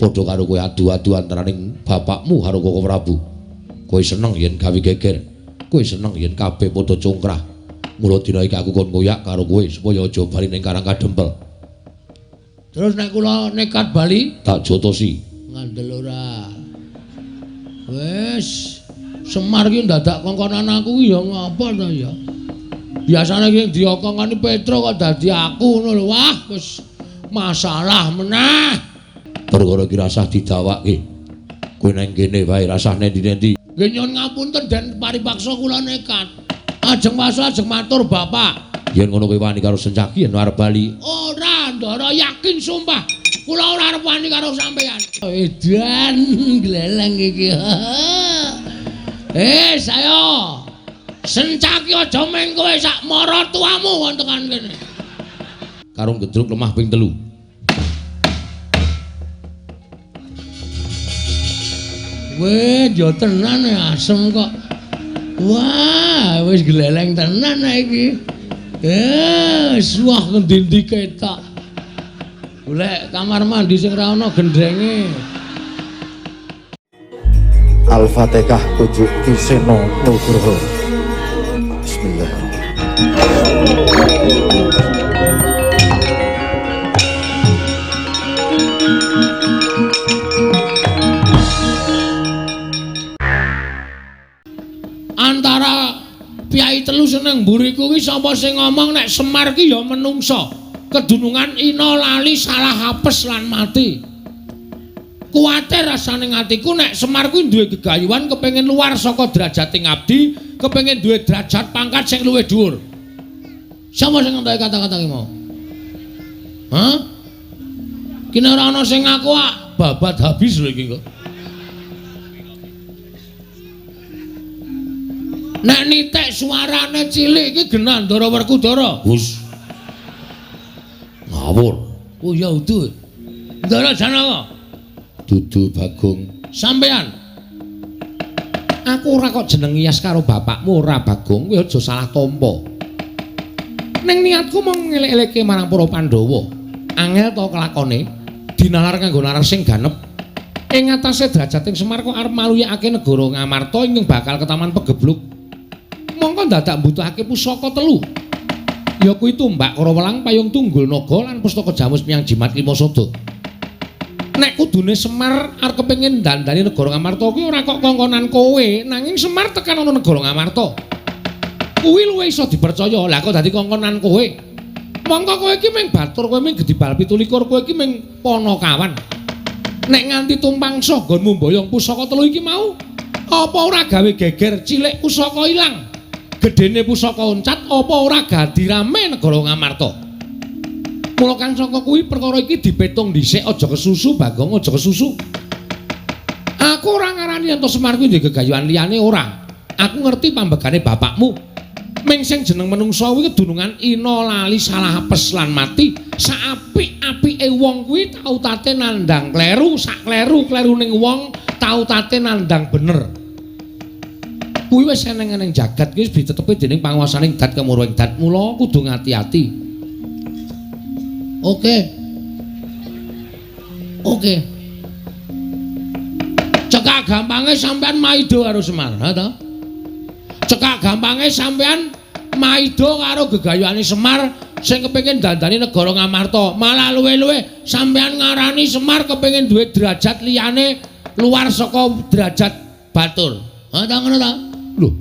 Padha karo kowe adu-adu antaraning bapakmu karo Koko Prabu. Kowe seneng yen gawe geger. Kowe seneng yen kabeh padha congkrah. Mula dina iki aku kon ngoyak karo kowe supaya aja bali ning Karang Kadempel. Terus nek kula nekat bali tak jotosi. Ngandel ora. Wis, Semar ki ndadak kongkonan aku ki ya ngapa ta ya? Biasane ki diokongani Petro kok dadi aku ngono lho. Wah, wis masalah meneh. Perkara iki rasah didawake. Kowe nang kene wae rasah nendi-nendi. Nggih nyuwun ngapunten den paripaksa kula nekat. Ajeng waso ajeng matur Bapak. Yen ngono kowe wani karo Sencaki yen arep bali. Ora, Ndara yakin sumpah. Kula ora arep wani karo sampeyan. Edan gleleng iki. Ayo. Sencaki aja meng kowe sak maratuamu kon tekan kene. Karo gedruk lemah ping 3. Weh, yo tenan asem kok. Wah, wis gleleng tenan iki. Wah ngendi-endi ketok. Golek kamar mandi sing ora ana gendrenge. Al-Fatihah pujuk Ki Seno Nugroho. Bismillahirrahmanirrahim. Antara piyai telu seneng mburiku kuwi sapa sing ngomong nek Semar ki ya menungsa. Kedunungan ina lali salah apes lan mati. Kuwatir rasane atiku nek Semar kuwi duwe gegayuhan kepengin luar saka derajate ngabdi, kepengin duwe derajat pangkat sing luwih dhuwur. Sapa sing ngentoke kata-kata ki mau? Hah? Kene ora ana sing ngaku ah, babat habis lho iki kok. Nek nitik suarane cilik iki genah Ndara Werkudara. Hus. Ngawur. Oh ya udu. Ndara Janaka. Dudu Bagong. Sampean. Aku ora kok jeneng Iyas karo bapakmu ora Bagong, kowe aja salah tampa. Ning niatku mung ngelek-elekke marang para Pandhawa. Angel to kelakone dinalar kanggo nalar sing ganep. Ing atase derajating Semar kok arep maluyakake negara Ngamarta ingkang bakal ketaman pegebluk. Mongko dadak mbutuhake pusaka telu. Ya kuwi tumbak Karawelang, payung tunggul naga lan pustaka jamus miyang jimat lima sada. Nek kudune Semar arep kepengin dandani negara Ngamarta kuwi ora kok kongkonan kowe, nanging Semar tekan ana negara Ngamarta. Kuwi luwih iso dipercaya. Lah kok dadi kongkonan kowe? Mongko kowe iki mung batur, kowe mung gedibal 27, kowe iki mung panakawan. Nek nganti tumpang soh nggonmu mboyong pusaka telu iki mau, apa ora gawe geger cilik pusaka ilang? Gedene pusaka oncat apa ora gadi rame negara Ngamarta? Mula kang saka kuwi perkara iki dipetung dhisik, aja kesusu Bagong, aja kesusu. Aku ora ngarani yen to Semar kuwi ndek gegayuhan liyane ora. Aku ngerti pambegane bapakmu. Ming sing jeneng menungsa kuwi kedunungan ina lali salah apes lan mati. Saapik-apike wong kuwi tau tate nandhang kleru, sak kleru-klerune wong tau tate nandhang bener. Kuwi wis eneng-eneng jagat kuwi wis ditetepi dening panguwasaning dat kemurwing dat. Mula kudu ngati-ati. Oke. Oke. Cekak gampange sampean maido karo Semar, ha ta? Cekak gampange sampean maido karo gegayuhane Semar sing kepengin dandani negara Ngamarta. Malah luwe-luwe sampean ngarani Semar kepengin duwe derajat liyane luar saka derajat batur. Ha ta ngono ta? Lho.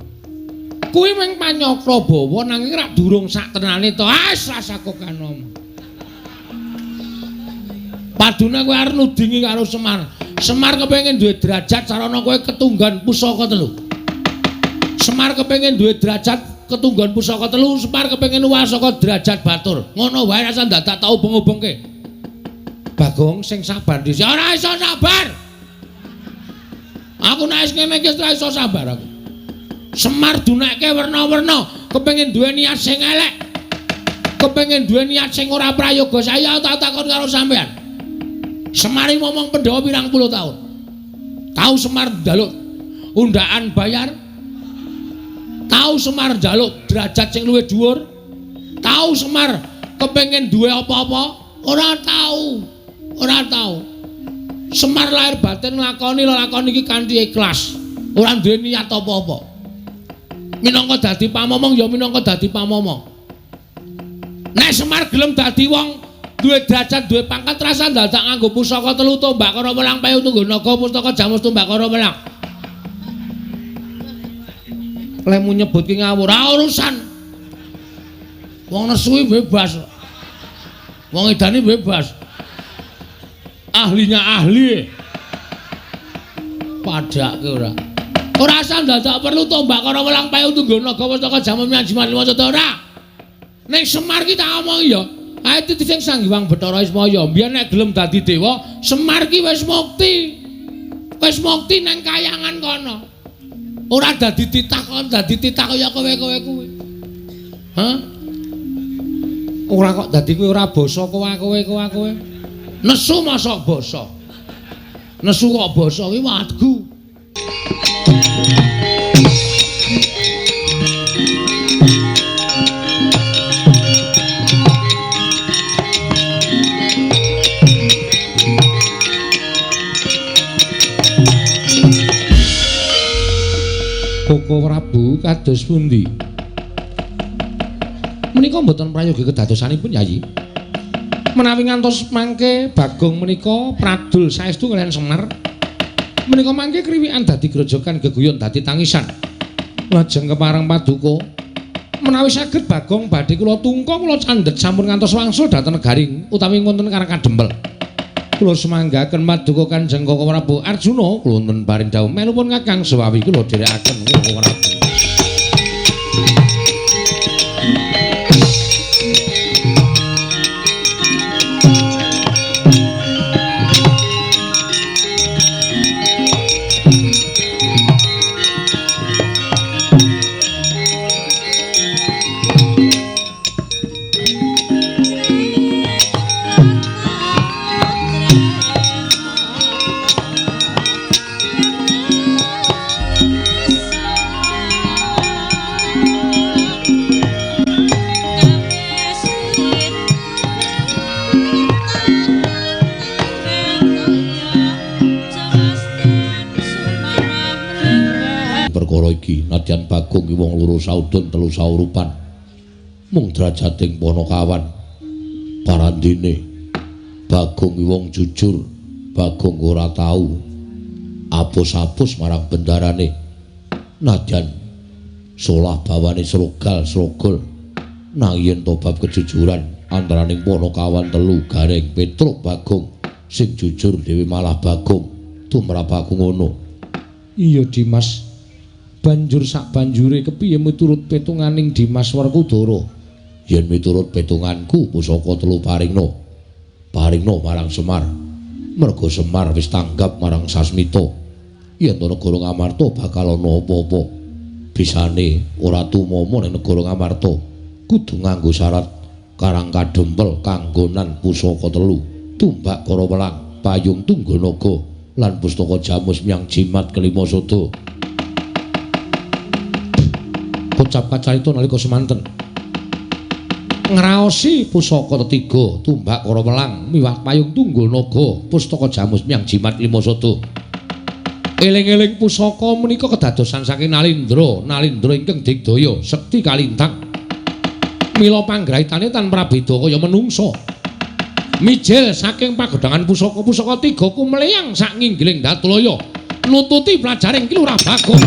Kuwi mung panyakra bawa nanging rak durung sak tenane to. Ah, rasah kok kanom. Padune kowe arep nudingi karo Semar. Semar kepengin duwe derajat sarana kowe ketunggan pusaka telu. Semar kepengin duwe derajat ketunggan pusaka telu, Semar kepengin luwih saka derajat batur. Ngono wae rasa dadak tau ubeng-ubengke. Bagong sing sabar dhisik. Ora iso sabar. Aku nek wis ngene iki ora iso sabar aku. Semar dunekke werna-werna, kepengin duwe niat sing elek. Kepengin duwe niat sing ora prayoga. Saya tak takon karo sampean. Semar ngomong Pandhawa pirang puluh tahun. Tahu Semar njaluk undaan bayar? Tahu Semar njaluk derajat sing luwih dhuwur? Tahu Semar kepengin duwe apa-apa? Ora tahu. Ora tahu. Semar lahir batin nglakoni lelakon iki kanthi ikhlas. Ora duwe niat apa-apa. Minangka dadi pamomong ya minangka dadi pamomong. Nek Semar gelem dadi wong duwe derajat, duwe pangkat, rasa dadak nganggo pusaka telu tombak karo welang payu tunggu naga pustaka jamus tombak karo welang. Lemu nyebut ki ngawur, ora urusan. Wong nesu bebas. Wong edane bebas. Ahlinya ahli. Padake ora. Ora usah dadak perlu tombak karo welang payu tunggu naga pustaka jamus jimat lima sada ora. Ning Semar ki tak omongi ya. Ae titi sing Sang Hyang Bathara Ismaya, mbiyen nek gelem dadi dewa, Semar ki wis mukti. Wis mukti nang kayangan kono. Ora dadi titah kon dadi titah kaya kowe-kowe kuwi. Hah? Ora kok dadi kowe ora basa kowe. Nesu mosok basa. Nesu kok basa kuwi wadgu. Koko Prabu kados pundi? Menika mboten prayogi kedadosanipun Yayi. Menawi ngantos mangke Bagong menika pradul saestu kaliyan Semar. Menika mangke kriwikan dadi grojogan geguyon dadi tangisan. Lajeng kepareng paduka menawi saged Bagong badhe kula tungka kula candhet sampun ngantos wangsul dhateng negari utawi wonten Karang Kadempel. Kula sumanggaken paduka Kanjeng Koko Prabu Arjuna kula wonten paring dawuh melupun Kakang Sewawi kula dherekaken Koko Prabu. Perkara iki nadyan Bagong ki wong loro saudon telu saurupan mung drajating panakawan parandene Bagong ki wong jujur. Bagong ora tau apus-apus marang bendarane nadyan solah bawane srogal srogol nang yen to bab kejujuran antaraning panakawan telu Gareng Petruk Bagong sing jujur dhewe malah Bagong tumrap aku ngono. Iya Dimas, banjur sak banjure kepiye miturut petunganing Dimas Werkudara? Yen miturut petunganku pusaka telu paringna. Paringna marang Semar. Merga Semar wis tanggap marang Sasmita. Yen to negara Ngamarta bakal ana apa-apa. Bisane ora tumama ning negara Ngamarta kudu nganggo syarat Karang Kadempel kanggonan pusaka telu, tumbak kara welang, payung tunggul naga lan pustaka jamus miang jimat kelima sada. Kocap kacarita nalika semanten ngraosi pusaka tetiga, tumbak kara welang miwah payung tunggul naga, pustaka jamus miang jimat lima sada. Eling-eling pusaka menika kedadosan saking Nalindra, Nalindra ingkang digdaya sekti kalintang. Mila panggraitane tan prabeda kaya menungsa. Mijil saking pagedhangan pusaka-pusaka tiga kumleyang sak nginggiling Datulaya nututi pelajaring Ki Lurah Bagong.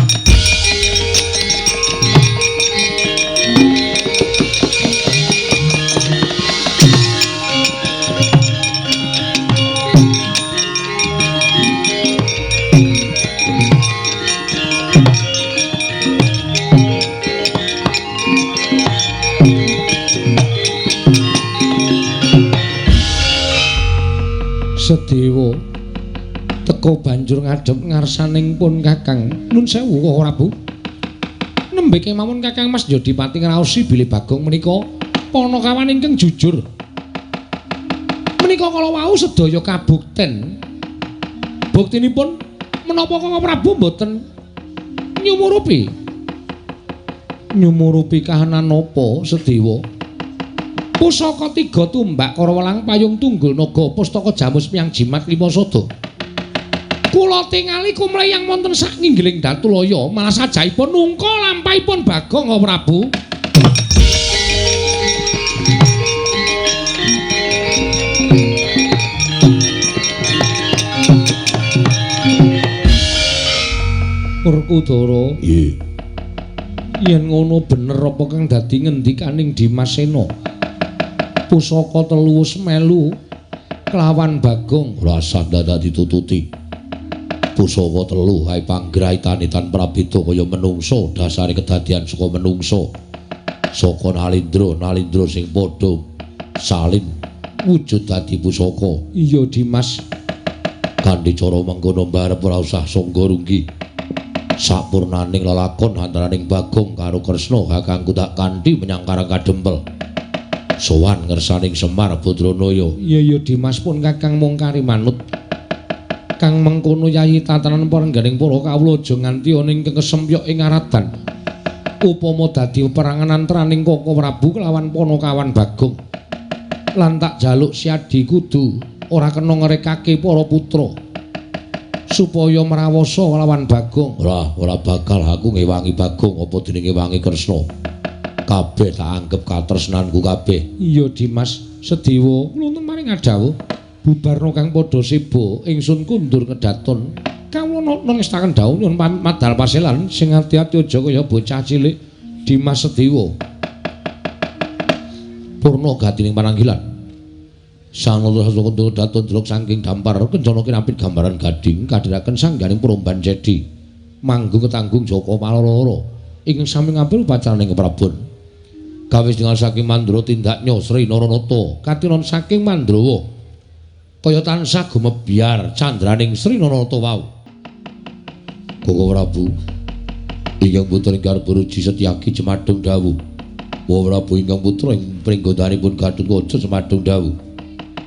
Sedewa teka banjur ngadhep ngarsaning pun Kakang. Nun sewu Koko Prabu. Nembe kemawon Kakang Mas Jodipati ngraosi bilih Bagong menika panakawan ingkang jujur. Menika kala wau sedaya kabukten. Buktinipun menapa Koko Prabu mboten nyumurupi? Nyumurupi kahanan napa Sedewa? Pusaka tiga tumbak kara welang payung tunggul naga pustaka jamus miang jimat lima sada. Kula tingali kumleyang wonten sak nginggiling Datulaya, malah sajaipun nungka lampahipun Bagong Prabu. Werkudara, Nggih. Yen ngono bener apa kang dadi ngendikaning Dimas Sena? Pusaka telu wis melu kelawan Bagong. Rasah dadak ditututi. Pusaka telu hae panggraitane tan prabeda kaya menungsa, dasare kedadian saka menungsa. Saka Nalindra, Nalindra sing padha salin wujud dadi pusaka. Iya Dimas. Kanthi cara mengkono mbarep ora usah sangga runggi. Sapurnaning lelakon antaraning Bagong karo Kresna kakangku tak kanthi menyang Karang Kadempel. Sowan ngersaning Semar Badranaya. Iya iya Dimas, pun kakang mung kari manut. Kang mengkono yayi tatanan parengganing para kawula aja nganti ana ing kesempyok ing aradan. Upama dadi peperangan antaraning Koko Prabu kelawan Panakawan Bagong. Lan tak jaluk siadi kudu ora kena ngrekake para putra supaya mrawasa lawan Bagong. Ora bakal aku ngewangi Bagong apa dene ngewangi Kresna. Kabeh tak anggep katresnanku kabeh. Iya Dimas Sediwa, kula wonten maring adhawuh bubarna kang padha seba ingsun kundur kedaton. Kawula nangestaken dawuh nyuwun pamit madal paselan sing ati-ati aja kaya bocah cilik. Dimas Sediwa. Purna gatining pananggilan. Sanata saka daton delok saking dampar kencana kinapit gambaran gading kadhiraken sangganing promban cedi. Manggung ketanggung Jaka Paloro ingkang sami ngampil upacaraning keprabon. Kawis dengan saking Mandra tindaknya Sri Naranata katinon saking Mandrawa kaya tansah gumebyar candraning Sri Naranata wau. Koko Prabu ingkang putra ingkang Ruji Setyaki jemadung dawuh. Wa Prabu ingkang putra ing pringgodanipun Gatotkaca jemadung dawuh.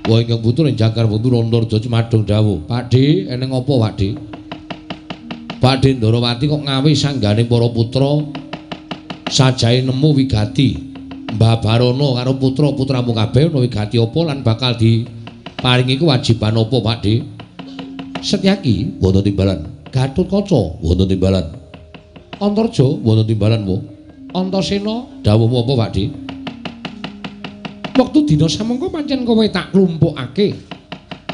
Wa ingkang putra ing Jangkar Wektu Antarja jemadung dawuh. Pakde eneng apa Pakde? Pakde Ndarawati kok ngawi sanggane para putra sajae nemu wigati. Mbah Barono karo putra-putramu kabeh ana wigati apa lan bakal diparingi kewajiban apa Pakde? Setyaki wonten timbalan. Gatotkaca wonten timbalan. Antarja wonten timbalan wa. Antasena dawuhmu apa Pakde? Wektu dina samangka pancen kowe tak klumpukake.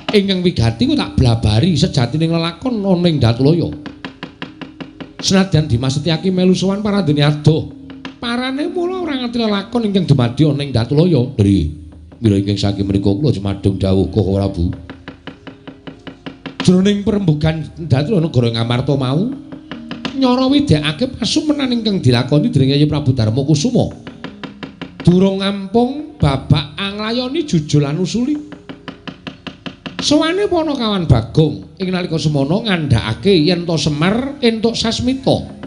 Ingkang wigati ku tak blabari sejatining lelakon ana ing Datulaya. Senadyan Dimas Setyaki melu sowan parandene adoh. Parane mula ora ngerti lelakon ingkang dumadi ana ing Datulaya. Nggih. Mila ingkang saking menika kula jemadung dawuh Koko Prabu. Jroning perembugan Datulaya negara Ngamarta mau nyara widekake pasumenan ingkang dilakoni dening Yayi Prabu Darma Kusuma. Durung ngampung babak anglayoni jujul lan usuli. Sowane Panakawan Bagong ing nalika semono ngandhakake yen to Semar entuk sasmita.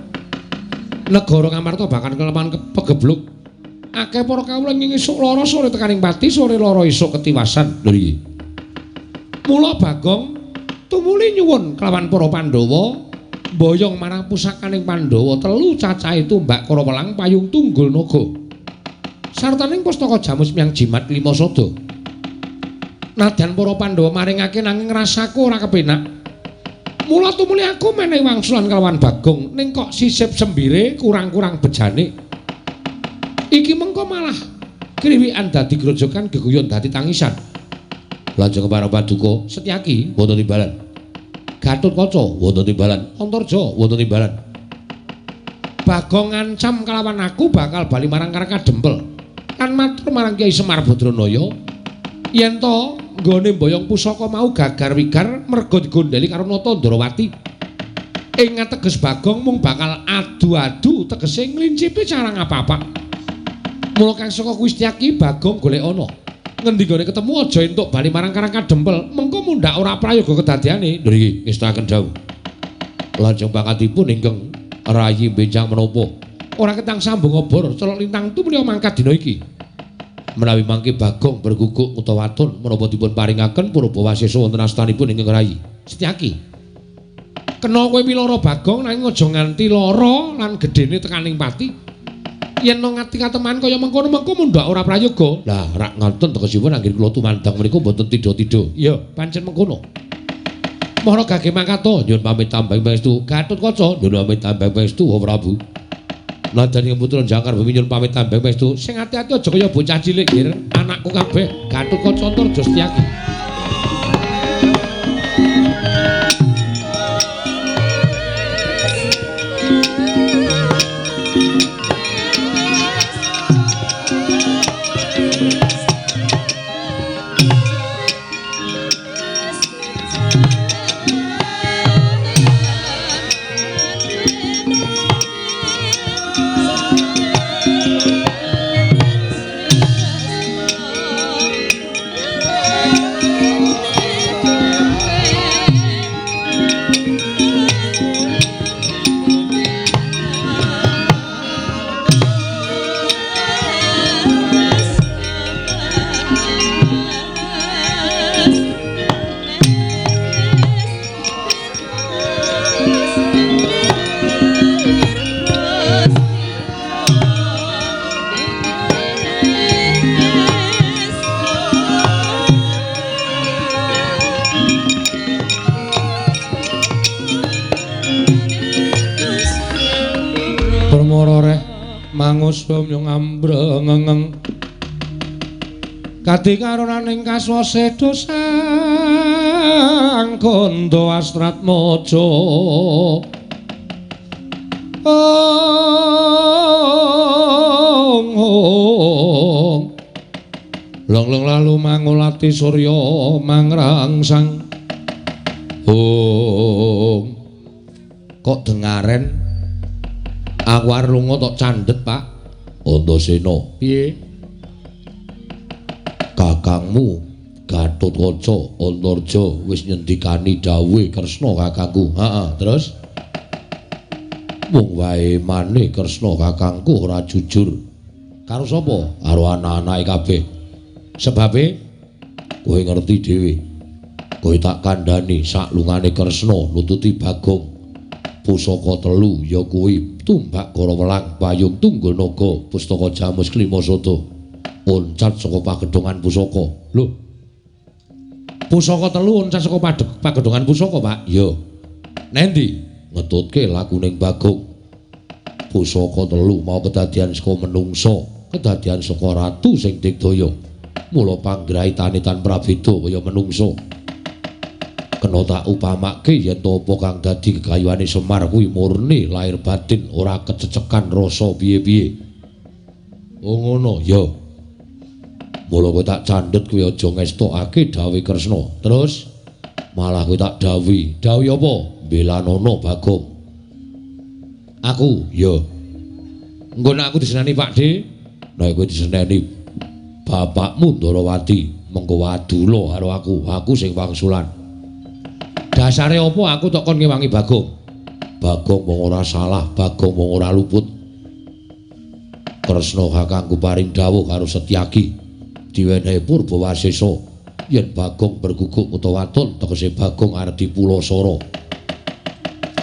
Negara Ngamarta bakal keleman pegebluk. Akeh para kawula ing esuk lara sore tekaning pati sore lara esuk ketiwasan. Lho iki. Mula Bagong tumuli nyuwun kelawan para Pandhawa mboyong marang pusakaning Pandhawa telu cacahe tumbak Karawelang payung tunggul naga. Sartaning pustaka jamus miyang jimat lima sada. Nadyan para Pandhawa maringake nanging rasaku ora kepenak. Mula tumuli aku menehi wangsulan kelawan Bagong ning kok sisip sembire kurang-kurang bejane. Iki mengko malah kriwikan dadi grojogan geguyon dadi tangisan. Lajeng para paduka Setyaki wonten timbalan. Gatotkaca wonten timbalan. Antarja wonten timbalan. Bagong ngancam kelawan aku bakal bali marang Karang Kadempel. Lan matur marang Kyai Semar Badranaya yen to nggone mboyong pusaka mau gagar wigar merga digondheli karo Nata Ndarawati. Ing ateges Bagong mung bakal adu-adu tegese nglincipi cara ngapa-apa. Mula kang saka kuwi Setyaki Bagong golek ana. Ngendi gone ketemu aja entuk bali marang Karang Kadempel, mengko mundhak ora prayoga kedadeane. Lho iki ngestakaken dawuh. Lajeng pangkatipun ingkang rayi benjang menapa? Ora ketang sambung obor, celok lintang tumuli mangkat dina iki. Menawi mangke Bagong berguguk utawa waton menapa dipun paringaken purba wasesa wonten astanipun ingkang rayi. Setyaki. Kena kowe milara Bagong nanging aja nganti lara lan gedene tekaning pati. Yen no ngati kateman kaya mengkono mengko mundhak ora prayoga. Lah rak ngoten tegesipun anggene kula tumandang menika mboten tidha-tidha. Iya, pancen mengkono. Mara gage mangkat to, nyuwun pamit tambang pangestu. Gatotkaca nyuwun pamit tambang pangestu Prabu. Nadan ing putra Jangkar Bumi nyuwun pamit tambang pangestu. Sing ati-ati aja kaya bocah cilik, Gir. Anakku kabeh Gatotkaca Antarja Setyaki. Mangusum yung ambrengeng kadi karonaning kaswase dosang kondo astratmaja ong ong long-long lalu mangulati surya mangrangsang ong kok dengaren aku arep lunga tok candhet Pak Antasena. Piye? Kakangmu Gatotkaca Antarja wis nyendikani dawuhe Kresna kakangku. Heeh, terus mung wae mane Kresna kakangku ora jujur. Karo sapa? Karo anak-anake kabeh. Sebabe kowe ngerti dhewe. Kowe tak kandhani saklungane Kresna nututi Bagong. Pusaka telu ya kuwi tumbak Garawelang, payung tunggul naga, pustaka jamus klima sada. Oncat saka pagedhongan pusaka. Lho. Pusaka telu oncat saka pagedhongan pusaka, Pak? Ya. Nendi? Ngetutke lakuning Bagong. Pusaka telu mau kedadian saka menungsa, kedadian saka ratu sing digdaya. Mula panggraitane tan prabeda kaya menungsa. Kena tak upamake yen to apa kang dadi gegayuhane Semar kuwi murni lahir batin ora kececekan rasa piye-piye. Oh ngono ya. Mula kowe tak candhet kowe aja ngestokake dawuhe Kresna. Terus malah kowe tak dawuhi. Dawuhi apa? Mbelanono Bagong. Aku ya. Engko nek aku diseneni Pak De, nek kowe diseneni bapakmu Ndarawati, mengko wadula karo aku, aku sing wangsulan. Dasare apa aku tok kon ngewangi Bagong? Bagong wong ora salah, Bagong wong ora luput. Kresna kakangku paring dawuh karo Setyaki. Diwenehi Purbawasesa yen Bagong berguguk utawa waton tegese Bagong arep dipulasara.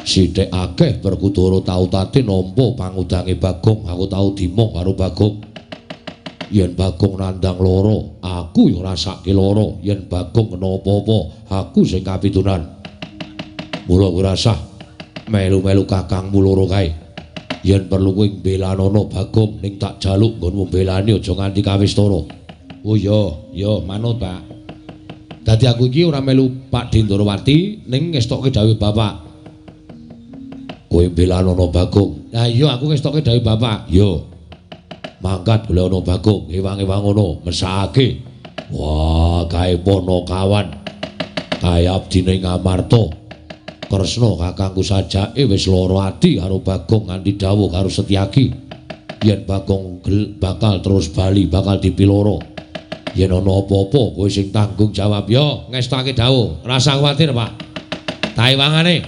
Sithik akeh Werkudara tau tate nampa pangudange Bagong, aku tau dimong karo Bagong. Yen Bagong nandang lara, aku ya rasake lara. Yen Bagong kena apa-apa, aku sing kapitunan. Mula kowe rasah melu-melu kakangmu loro kae. Yen perlu kowe mbelanono Bagong ning tak jaluk nggonmu mbelani aja nganti kawistara. Oh iya, ya manut Pak. Dadi aku iki ora melu Pak Dindarawati ning ngestokke dawuh bapak. Kowe mbelanono Bagong. Lah iya aku ngestokke dawuh bapak. Iya. Mangkat golek ana Bagong, ewang-ewang ngono, mesake. Wah, kae Panakawan. Kae abdine Ngamarta. Kresna kakangku sajake wis lara ati karo Bagong nganti dawuh karo Setyaki. Yen Bagong bakal terus bali, bakal dipiloro. Yen ana apa-apa kowe sing tanggung jawab ya, ngestake dawuh. Rasa kuwatir, Pak. Taewangane.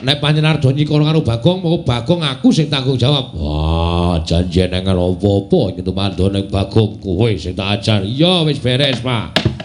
Nek panjenengan arep nyikara karo Bagong, moko Bagong aku sing tanggung jawab. Wah, janji nek apa-apa iki tumandha ning Bagong kowe sing tak ajar. Iya, wis beres, Pak.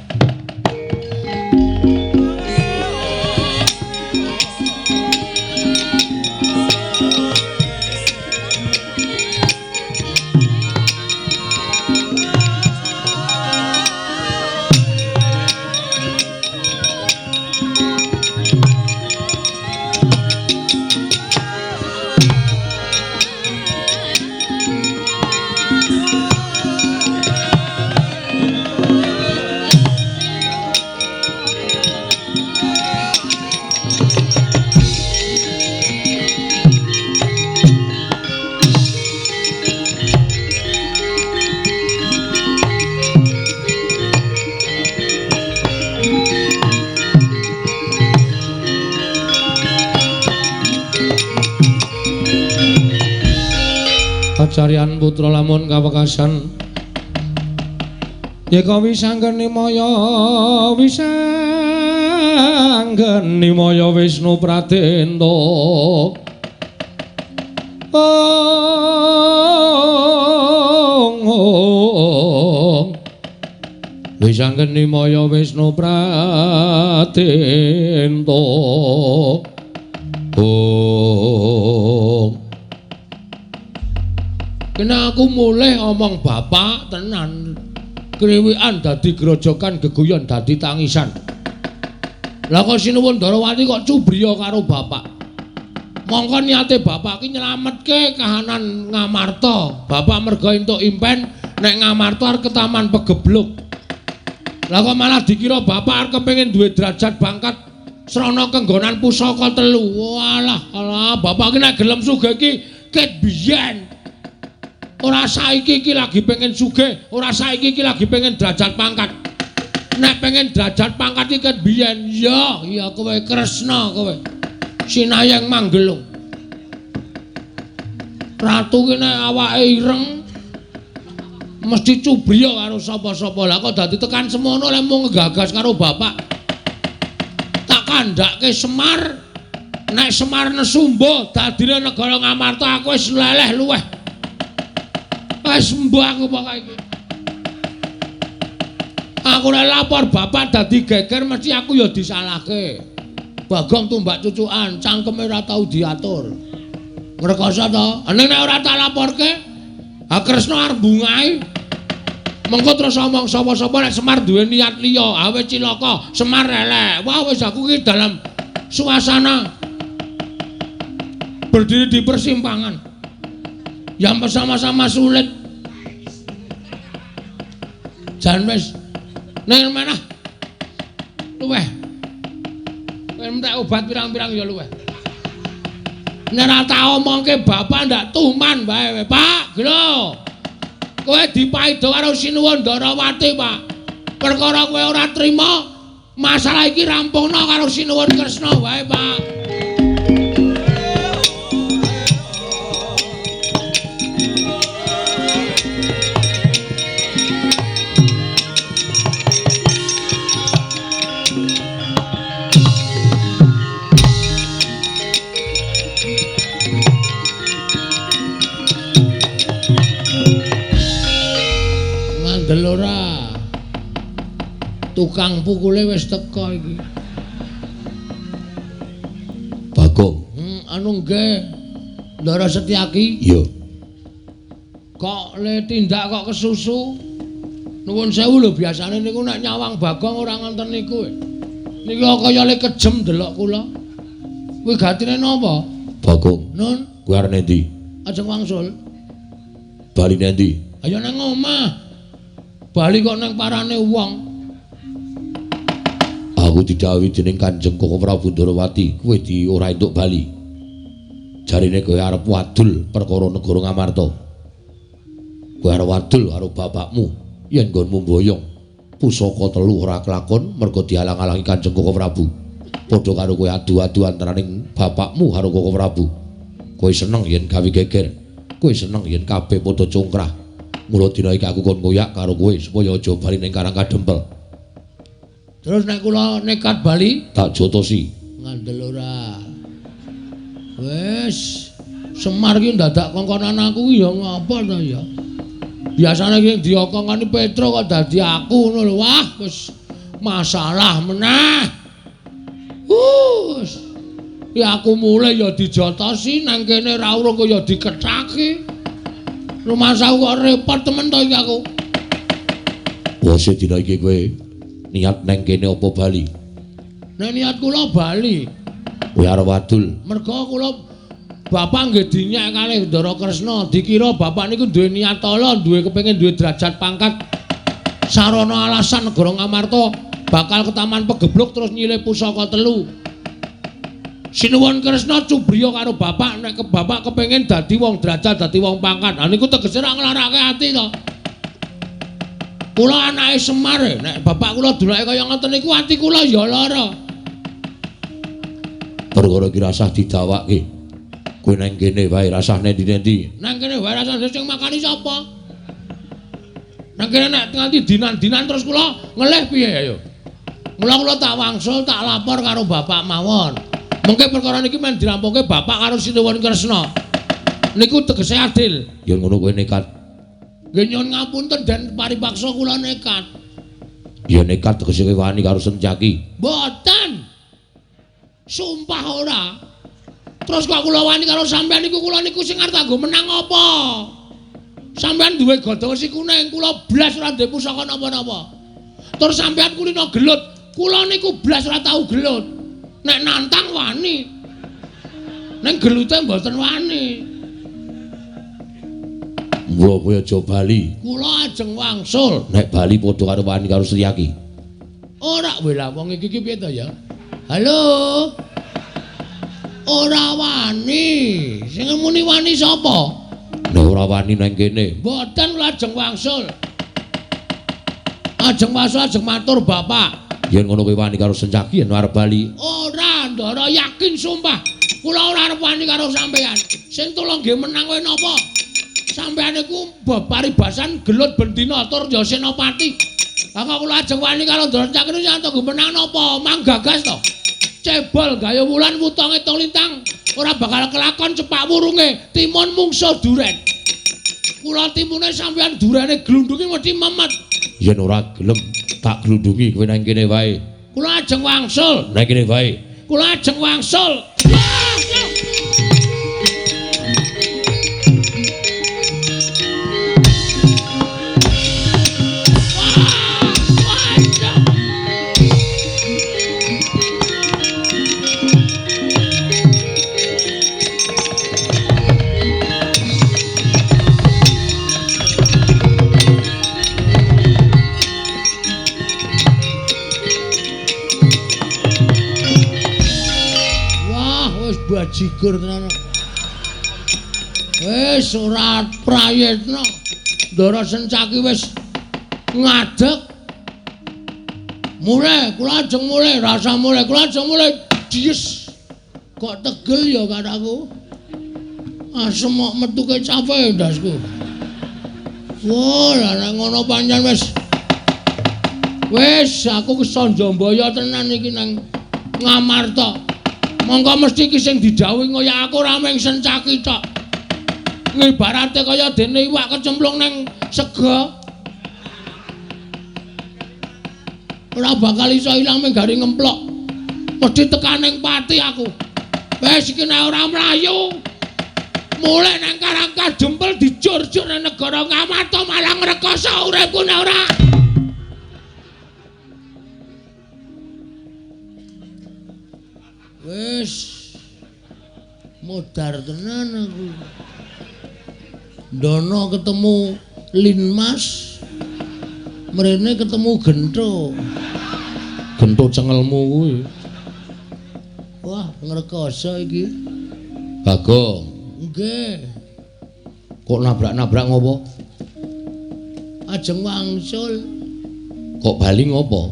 Acaryan putra lamun kawekasan yeka wisanggeni maya wisanggeni maya Wisnu Pradenta. Ong wisanggeni maya Wisnu Pradenta. Ong. Kena aku mulih omong bapak tenan. Kriwikan dadi grojokan, geguyon dadi tangisan. Lah kok Sinuwun Ndarawati kok cubriya karo bapak. Mongko niate bapak ki nyelametke kahanan Ngamarta. Bapak merga entuk impen nek Ngamarta arep ketaman pegebluk. Lah kok malah dikira bapak arep kepengin duwe derajat pangkat srana kenggonan pusaka telu. Walah, alah bapak ki nek gelem sugih ki ket biyen. Ora saiki iki lagi pengen sugih, ora saiki iki lagi pengen derajat pangkat. Nek pengen derajat pangkat iki ket biyen, ya, ya kowe Kresna kowe. Sinayeng Manggelung. Ratu ki nek awake ireng mesti cubriya karo sapa-sapa. Lah kok dadi tekan semono lek mung nggagas karo bapak. Tak kandhake Semar, nek Semar nesumba dadine negara Ngamarta aku wis leleh luweh. Wis mbuh aku pokoke iki. Aku nek lapor bapak dadi geger mesti aku ya disalahke. Bagong tumbak cucukan, cangkeme ora tau diatur. Ngrekoso to? Ning nek ora tak laporke, ha Kresna arep bungahi. Mengko terus omong sapa-sapa nek Semar duwe niat liya, ha wis cilaka, Semar elek. Wah wis aku iki dalam suasana berdiri di persimpangan yang bersama-sama sulit. Jan wis ning manah luweh. Kowe entek obat pirang-pirang ya luweh. Nek ora tak omongke bapak ndak tuman wae, Pak. Glo. Kowe dipaido karo Sinuwun Ndarawati, Pak. Perkara kowe ora trima, masalah iki rampungno karo Sinuwun Kresna wae, Pak. Ora tukang pukule wis teka iki. Bagong. Anu nggih. Ndara Setyaki. Iya. Kok le tindak kok kesusu? Nuwun sewu lho, biasane niku nek nyawang Bagong ora ngoten niku. Niki kaya le kejem delok kula. Kuwi gatine napa? Bagong. Nun, kuwi arep endi? Ajeng wangsul. Bali endi? Ayo nang omah. Bali kok nang parane wong. Aku didhawuhi dening Kanjeng Koko Prabu Ndarawati, kowe di ora entuk bali. Jarine kowe arep wadul perkara negara Ngamarta. Kowe arep wadul karo bapakmu yen nggonmu mboyong pusaka telu ora kelakon mergo dialang-alangi Kanjeng Koko Prabu. Padha karo kowe adu-adu antaraning bapakmu karo Koko Prabu. Kowe seneng yen gawe geger, kowe seneng yen kabeh padha congkrah. Mula dina iki aku kon ngoyak karo kowe supaya aja bali ning Karang Kadempel. Terus nek kula nekat bali tak jotosi. Ngandel ora. Wis, Semar ki ndadak kongkonan aku ki ya ngapa to ya. Biasane ki diokongani Petro kok dadi aku ngono lho. Wah, wis masalah meneh. Wus. Ya aku mulih ya dijotosi nang kene ra urung kok ya dikethaki. Rumasaku kok repot temen to iki aku. Bose dina iki kowe niat neng kene apa bali? Nek niat kula bali. Kowe arep wadul. Merga kula bapak nggih dinyek kalih Ndara Kresna, dikira bapak niku duwe niat ala, duwe kepengin duwe derajat pangkat. Sarana alasan negara Ngamarta bakal ketaman pegebluk terus nyilih pusaka telu. Sinuwun Kresna cubriya karo bapak nek ke bapak kepengin dadi wong derajat, dadi wong pangkat. Ha niku tegese ra nglarake ati to. Kula anake Semar, nek bapak kula dunake kaya ngoten niku ati kula ya lara. Perkara iki rasah didawake. Kowe nang kene wae rasah nendi-nendi. Nang kene wae rasah sing makani sapa? Nang kene nek nganti dinan-dinan terus kula ngelih piye ayo. Mula kula tak wangsul tak lapor karo bapak mawon. Mengke perkara niki men dirampungke bapak karo Sinuwun Kresna. Niku tegese adil. Ya ngono kowe nekat. Nggih nyuwun ngapunten den paripaksa kula nekat. Ya nekat tegese kowe wani karo Sencaki. Mboten. Sumpah ora. Terus kok kula wani karo sampean niku kula niku sing arep kanggo menang apa? Sampean duwe gada wesi kuning, kula blas ora duwe pusaka napa-napa. Terus sampean kulino gelut, kula niku blas ora tau gelut. Nek nantang wani. Ning gelute mboten wani. Mula kowe aja bali. Kula ajeng wangsul. Nek bali padha karo wani karo Setyaki. Ora weh lah wong iki ki piye to ya? Halo. Ora wani. Sing muni wani sapa? Nek ora wani nang kene. Mboten kula ajeng wangsul. Ajeng wangsul ajeng matur bapak. Yen ngono kowe wani karo Sencaki yen arep bali. Ora, Ndara yakin sumpah. Kula ora arep wani karo sampean. Sing tulung nggih menang kowe napa? Sampean niku paribasan gelut bendina tur ya senopati. Lah kok kula ajeng wani karo Ndara Sencaki niku sing tunggu menang napa? Manggagas to. Cebol gayo wulan wutonge tong lintang ora bakal kelakon cepak wurunge timun mungsuh duren. Kula timune sampean durene glundungi mesti memet. Yen ora gelem tak glundungi kowe nang kene wae. Kula ajeng wangsul. Nang kene wae. Kula ajeng wangsul. Bajigur tenan. Wis ora prayitna. Ndara Sencaki wis ngadeg. Mulih, kula ajeng mulih, rasa mulih, kula ajeng mulih. Dies. Kok tegel ya karo aku. Asem kok metu kecape ndasku. Wah, lah nek ngono pancen wis. Wis aku kesonjombaya tenan iki nang Ngamarta. Mongko mesti iki sing didhawuhi kaya aku ora mung Sencaki tok. Ngibarate kaya dene iwak kecemplung nang sega. Ora bakal iso ilang mung gari ngemplok. Mesti tekan ning pati aku. Wis iki nek ora mlayu. Mulih nang Karang Kadempel dijur-jur nang negara Ngamarta malah ngrekoso uripku nek ora. Wis modar tenan aku. Ndono ketemu Linmas, mrene ketemu Gentho. Gentho cengelmu kuwi. Wah, ngrekoso iki. Bagong. Nggih. Kok nabrak-nabrak ngopo? Ajeng wangsul. Kok bali ngopo?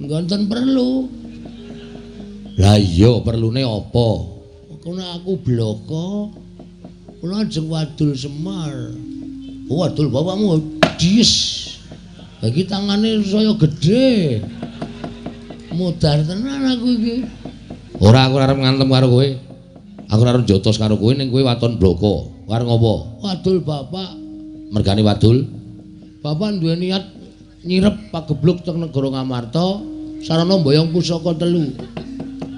Nggonten perlu. Lah iya perlune apa? Kono aku bloko. Kula ajeng wadul Semar. Oh, wadul bapakmu dies. Lagi tangane saya gedhe. Modar tenan aku iki. Ora, aku ora arep ngantem karo kowe. Aku ora arep jotos karo kowe ning kowe waton bloko. Arep ngopo? Wadul bapak. Mergane wadul. Bapak duwe niat nyirep pagebluk teng negara Ngamarta sarana mboyong pusaka telu.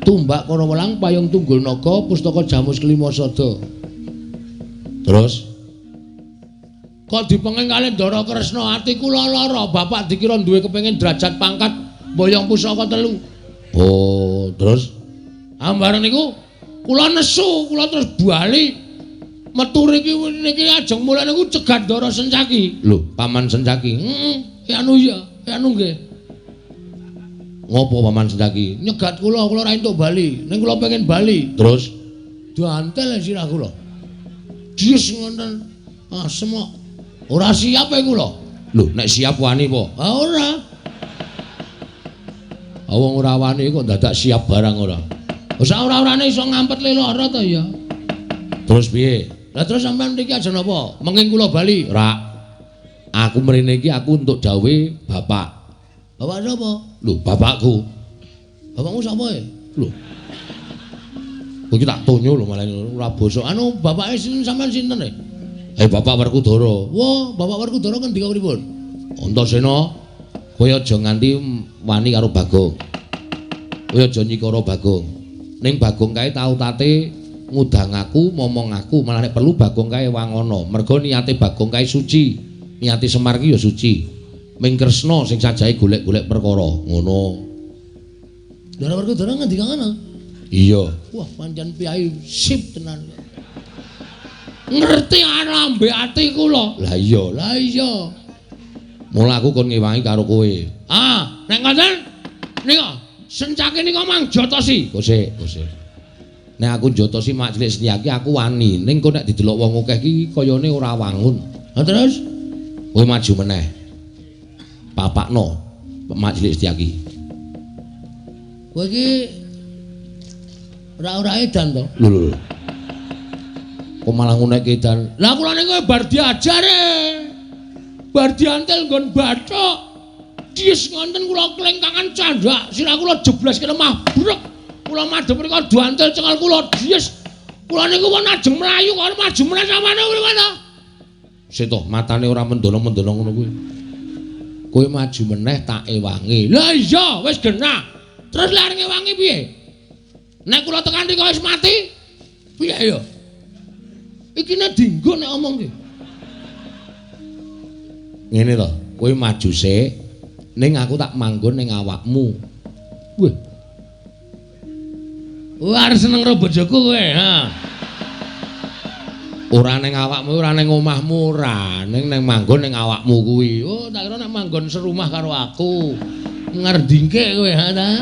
Tumbak Karawelang, Payung Tunggul Naga, Pustaka Jamus Kelima Sada. Terus kok dipenging kalih Ndara Kresna ati kula lara, bapak dikira duwe kepengin derajat pangkat mboyong pusaka telu. Oh, terus ambareng niku kula nesu, kula terus bali metu riki niki ajeng mulih niku cegat Ndara Sencaki. Lho, Paman Sencaki. Heeh, anu ya, anu nggih. Ngopo Paman Sencaki? Nyegat kula, kula ora entuk bali. Ning kula pengen bali. Terus diantel sirah kula. Dies ngoten. Asem kok. Ora siap e kula. Lho, nek siap wani apa? Ha ora. Wong ora wani kok dadak siap barang ora. Sak ora-orane iso ngampet le lara to ya. Terus piye? Lah terus sampean mriki aja napa? Mengking kula bali. Ora. Aku mrene iki aku entuk dawuhe bapak. Bapak sapa? Lho, bapakku. Bapakmu sapa e? Lho. Kowe iki tak tonyo lho malah ora bosok. Anu bapake sinten sampean sinten e? Bapak Werkudara. Wah, Bapak Werkudara ngendika pripun? Antasena, kowe aja nganti wani karo Bagong. Kowe aja nyikara Bagong. Ning Bagong kae tau tate ngudang aku, momong aku, malah nek perlu Bagong kae wangono. Mergo niate Bagong kae suci. Niate Semar ki ya suci. Ming Kresna sing sajahe golek-golek perkara. Ngono. Ndara Werkudara ngendika ngono? Iya. Wah, pancen piyai sip tenan. Ngerti lambe ati kula. Lah iya, lah iya. Mula aku kon ngewangi karo kowe. Ah, nek ngoten nika sencake nika mang jotosi. Kosek, kosek. Nek aku jotosi mak cilik Setyaki aku wani, ning kok nek didelok wong akeh iki kayane ora wangun. Lah terus kowe maju meneh. Papakno mak cilik Setyaki. Kowe iki ora-ora edan to? Lho lho. Kok malah ngunekke edan? Lah kula niku bar diajar e. Bar diantel nggon bathuk. Dies ngonten kula klengkangan candhak, sirah kula jebleske lemah brek. Kula madhep mriku diantel cengal kula dies. Kula niku pun ajeng mlayu kok maju meneh samane pripun to? Sik to, matane ora mendono-mendono ngono kuwi. Kowe maju meneh tak ewangi. Lah iya, wis genah. Terus lek ngewangi piye? Nek kula tekan mriku wis mati, piye ya? Iki nek dinggo nek omong ki. Ngene to, kowe maju sik, ning aku tak manggon ning awakmu. Wah. Wah, arep seneng karo bojoku kowe, ha. Ora ning awakmu, ora ning omahmu, ora, ning nang manggon ning awakmu kuwi. Oh, tak kira nek manggon serumah karo aku. Ngerdingke kowe, ha ta?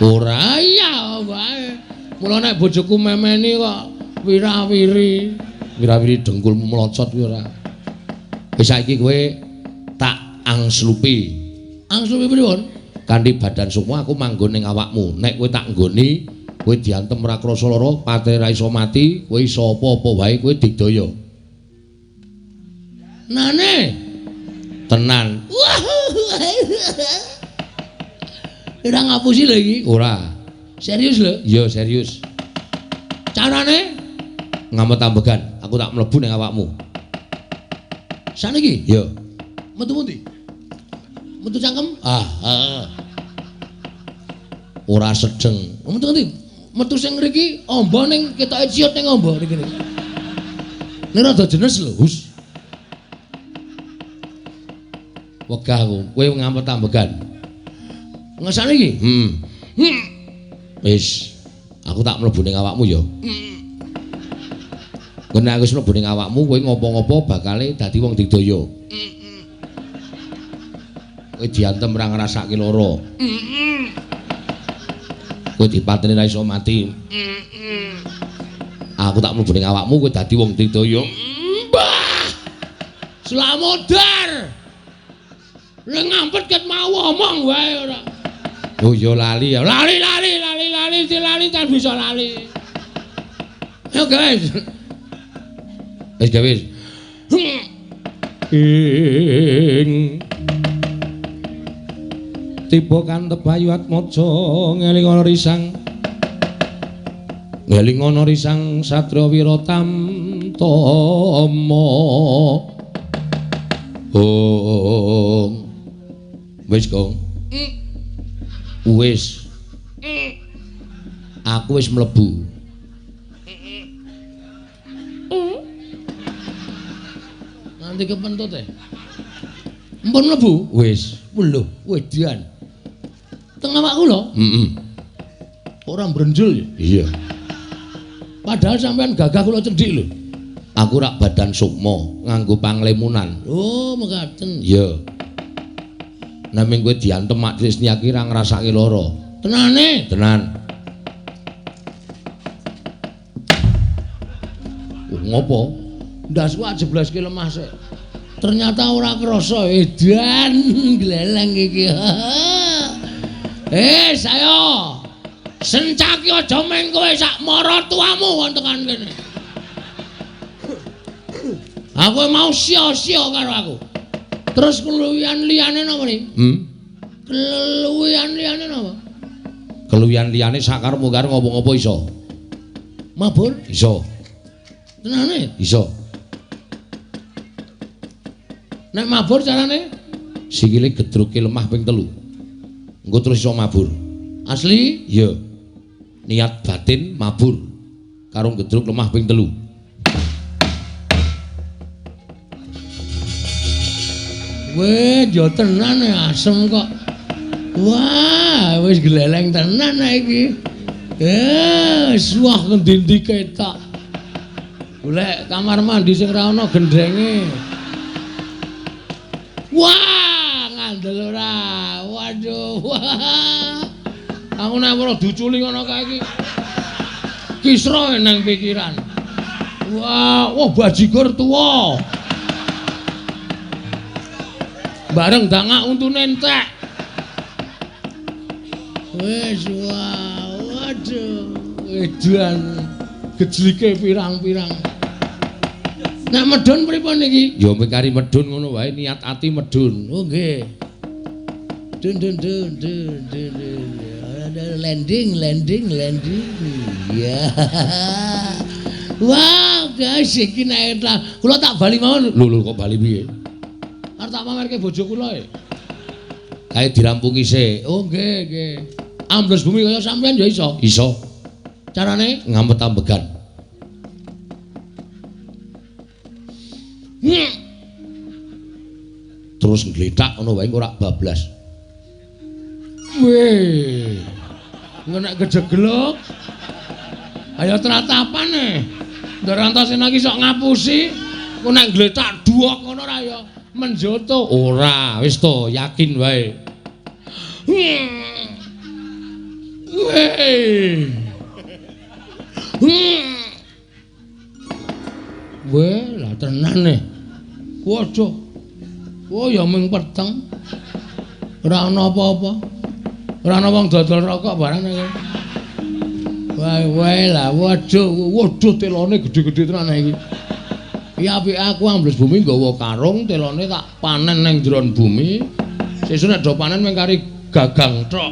Ora iya wae. Mula nek bojoku memeni kok wirawiri. Wirawiri dengkulmu melocot kuwi ora. Wis saiki kowe tak angslupi. Angslupi pripun? Kanthi badan sukma aku manggon ning awakmu. Nek kowe tak nggoni, kowe diantem ora krasa lara, patene ra iso mati, kowe iso apa-apa wae kowe digdaya. Nane. Tenan. Ora ngapusi lho iki? Ora. Serius lho? Iya, serius. Carane ngamet ambegan, aku tak mlebu ning awakmu. Saniki? Iya. Metu pundi? Metu cangkem? Ah, heeh. Ora sedeng. Metu ngendi? Metu sing ngriki amba ning ketoke ciut ning amba ngriki. Ning rada jenes lho, hus. Wegah aku, kowe ngamet ambegan. Ngesane iki? Heeh. Wis, aku tak mlebu ning awakmu ya. Nek aku wis mlebu ning awakmu, kowe ngopo-ngopo bakale dadi wong digdaya. Kowe diantem ora ngrasake lara. Kowe dipateni ra iso mati. Aku tak mlebu ning awakmu, kowe dadi wong digdaya. Mbah! Slamodar. Lha ngampet ket mau omong wae ora. Oh ya lali ya. Lali lali lali lali lali tak bisa lali. Yo guys. Wis wis. Ing tiba kantep Bayu Atmaja ngeling ana risang. Ngeling ana risang satriya wiratamtama. Ong. Wis, Gong. Wis. Aku wis mlebu. Nanti kepentut e. Mpun mlebu? Wis. Lho, wedian. Teng awakku lho. Heeh. Ora mbrenjul ya? Iya. Padahal sampean gagah kula cendhik lho. Aku rak badan sukma nganggo panglemunan. Oh, mekaten. Iya. Naming kowe diantem mak Trisnia ki ra ngrasake lara. Tenane? Tenan. Ngopo? Ndasku ajebleske lemah sik. Ternyata ora krasa edan gleleng iki. Ayo. Sencaki aja meng kowe sak maratuamu kon tekan kene. Aku mau sia-sia karo aku. Terus keluwihan liyane napa ni? Keluwihan liyane napa? Keluwihan liyane sakarepmu karo ngopo-ngopo iso. Mabur? Iso. Tenane? Iso. Nek mabur carane? Sikile gedruke lemah ping 3. Engko terus iso mabur. Asli? Iya. Niat batin mabur karo gedruk lemah ping 3. Weh, yo tenan asem kok. Wah, wis gleleng tenan iki. Wah ngendi-endi ketok. Golek kamar mandi sing ora ana gendhenge. Wah, ngandel ora. Waduh. Wah. Aku nek ora diuculi ngono kae iki. Kisra nang pikiran. Wah, wah bajigur tuwa. Bareng dangak untune entek. Wis wah, waduh, edan gejlike pirang-pirang. Nek medhun pripun iki? Ya mung kari medhun ngono wae, niat ati medhun. Oh nggih. Dun dun dun dun dun dun. Landing landing landing. Ya. Wah, guys iki nek kula tak bali mawon. Lho lho kok bali piye? Arep tak pamerke bojo kula e. Kae dirampungi sik. Oh nggih nggih. Ambles bumi kaya sampean ya iso. Iso. Carane ngampet ambegan. Terus ngletak ngono wae ora bablas. Weh. Nek kejeglok. Ayo tratapan e. Ndar Antasena iki sok ngapusi. Ku nek ngletak duwok ngono ra ya menjoto. Ora, wis to, yakin wae. Weh. Weh, lah tenan e. Waduh. Oh ya mung peteng. Ora ana apa-apa. Ora ana wong dodol rokok barang iki. Wae wae lah waduh, waduh telone gedhe-gedhe tenan iki. Iki apike aku ambles bumi nggawa karung, telone tak panen ning jeron bumi. Sesuk nek do panen mung kari gagang tok.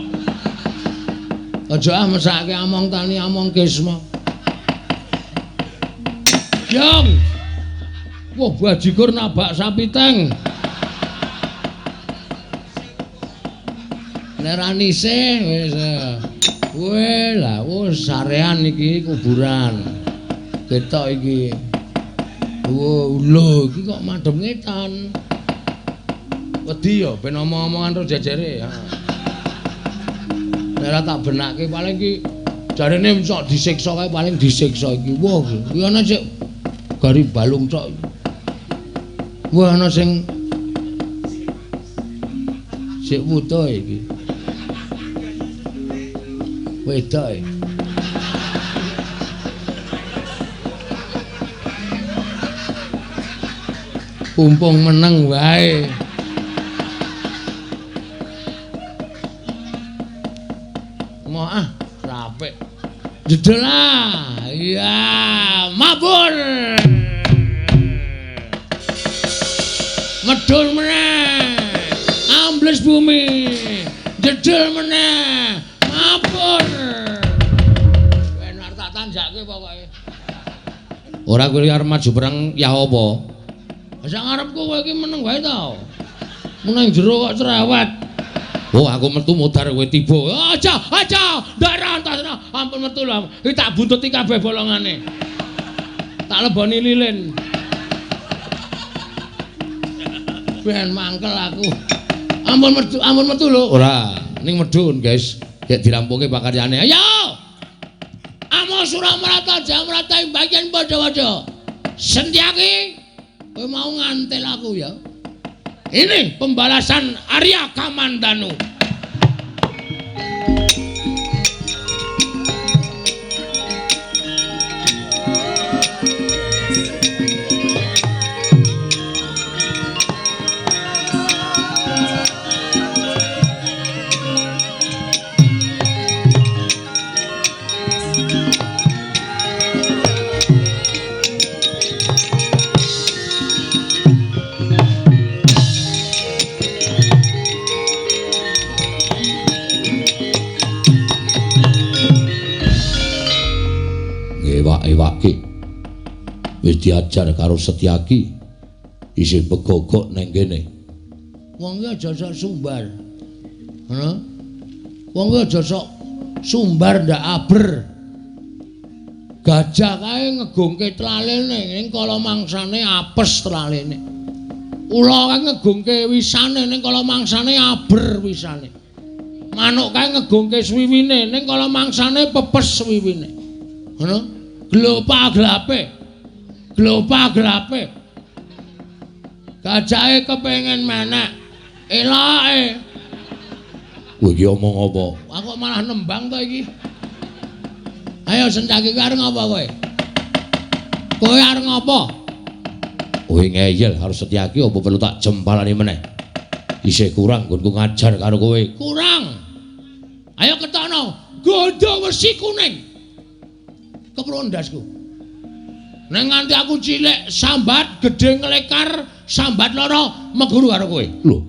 Aja ah mesake among tani among kisma. Yang. Wah bajigur nabak sapi teng. Nek ra nisih wis. Weh lah wis sarean iki kuburan. Ketok iki. Wah, lho iki kok madhep ngetan. Wedi ya ben omong-omongan terus jejere. Nek ora tak benake paling iki jarene sok disiksa kae paling disiksa iki. Wah, iki ana sik gari balung tok. Wah, ana sing sik wuta iki. Wedok iki. Pumpung meneng wae. Mau ah, rapik. Jedel ah. Iya, mabur. Medhun meneh. Ambles bumi. Jedel meneh. Mabur. Ben arep tak tanjake pokoke. Ora kuwi arep maju perang ya apa? Sak ngarepku kowe iki meneng wae ta. Meneng jero kok cerewet. Oh, aku metu modar kowe tiba. Aja, aja, ndak Antasena. Ampun metu lho. Iki tak buntuti kabeh bolongane. Tak leboni lilin. Ben mangkel aku. Ampun metu lho. Ora, ning medhun, guys. Gek dirampunge pakaryane. Ayo. Amo Suramarata Jamrata ing bagian padha-padha. Sentyaki kowe mau ngantel aku ya. Ini pembalasan Arya Kamandanu. diewak-ewake. Wis diajar karo Setyaki isih begogok neng kene. Wong iki aja sok sumbar. Ngono. Wong iki aja sok sumbar ndak aber. Gajah kae ngegungke tlalene ning kala mangsane apes tlalene. Ula kae ngegungke wisane ning kala mangsane aber wisane. Manuk kae ngegungke swiwine ning kala mangsane pepes swiwine. Ngono. Glopa-glape. Glopa-glape. Gajahe kepengin menek. Eloke. Kowe iki omong apa? Aku kok malah nembang to iki. Ayo Sencaki kowe arep ngapa kowe? Kowe arep ngapa? Kowe ngeyel karo Setyaki apa perlu tak jempalani meneh? Isih kurang nggonku ngajar karo kowe. Kurang. Ayo ketokno gondo wesi kuning. Keprun ndasku. Ning nganti aku cilik sambat gedhe nglekar sambat lara meguru karo kowe. Lho.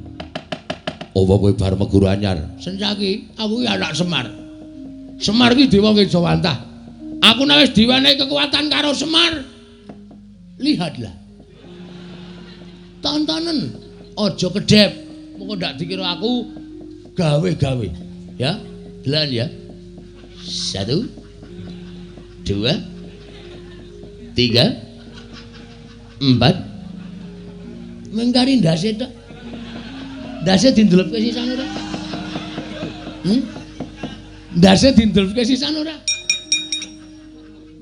Apa kowe bar meguru anyar? Sencaki, aku ki anak Semar. Semar ki dewa Ngejawantah. Aku nek wis diwenehi kekuatan karo Semar. Lihatlah. Tontonen, aja kedhep. Mengko ndak dikira aku gawe-gawe. Ya, delan ya. 1 2 3 4. Mengkari ndase tok. Ndase dindelepke sisan ora? Ndase dindelepke sisan ora?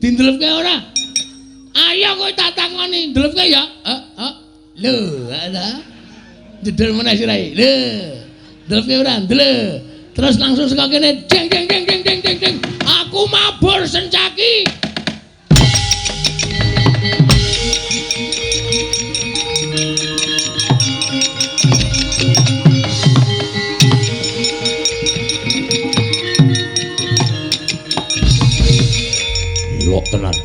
Dindelepke ora? Ayo kowe tak takoni, ndelepke ya. Heeh. Lho, ala. Jedel meneh sirahe. Lho. Ndelepke ora? Ndelep. Terus langsung saka kene jeng jeng jeng jeng jeng jeng jeng. Aku mabur Sencaki. Elok tenan.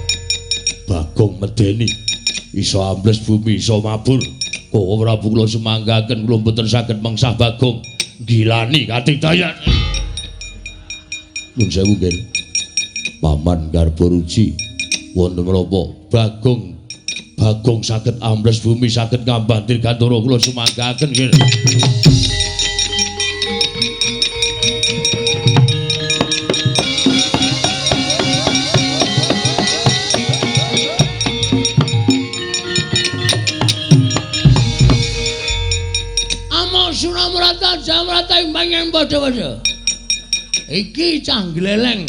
Bagong medeni. Iso ambles bumi, iso mabur. Koko Prabu kula sumanggaken kula mboten saged mengsah Bagong. Gilani katigdayan. Nuwun sewu nggih. Paman Garbaruji wonten menapa Bagong Bagong saged ambles bumi, saged ngambah dirgantara kula sumanggaken nggih. Suramrata Jamrata imbangan padha-padha. Iki cah gleleng,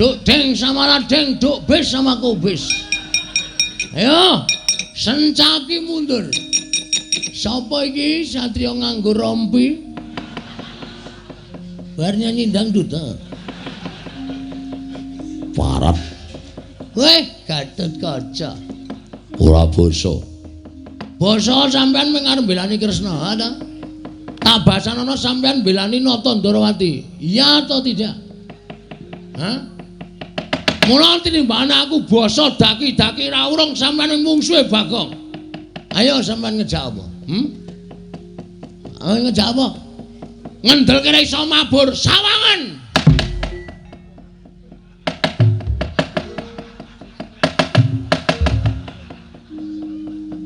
duk deng sama ladeng, duk bis sama kubis. Ayo, Sencaki mundur. Sapa iki satriya nganggo rompi? Bar nyanyi dangdut ta. Parap. Weh, Gatotkaca. Ora basa. Basa sampean mung arep mbelani Kresna, ha ta? Tabasanono sampean belani Nata Ndorowati. Iya atau tidak? Hah? Mula tinimbane aku basa daki-daki ra urung sampean mungsuhe Bagong. Ayo sampean ngejak apa? Ayo ngejak apa? Ngendelke ra iso mabur sawangan.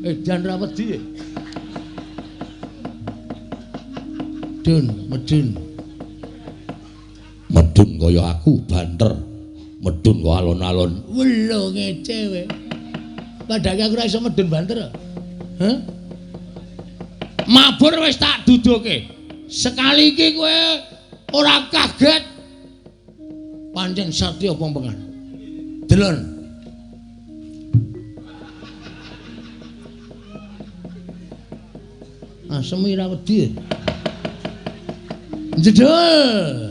Edan ra wedi. Medun, medun. Medun kaya aku banter. Medun kok alon-alon. Welo ngece kowe. Padahal aku ora iso medun banter. Hah? Mabur wis tak duduke. Sekali iki kowe ora kaget. Pancen satya pompengan. Delon. Asem ora wedi. Jedul.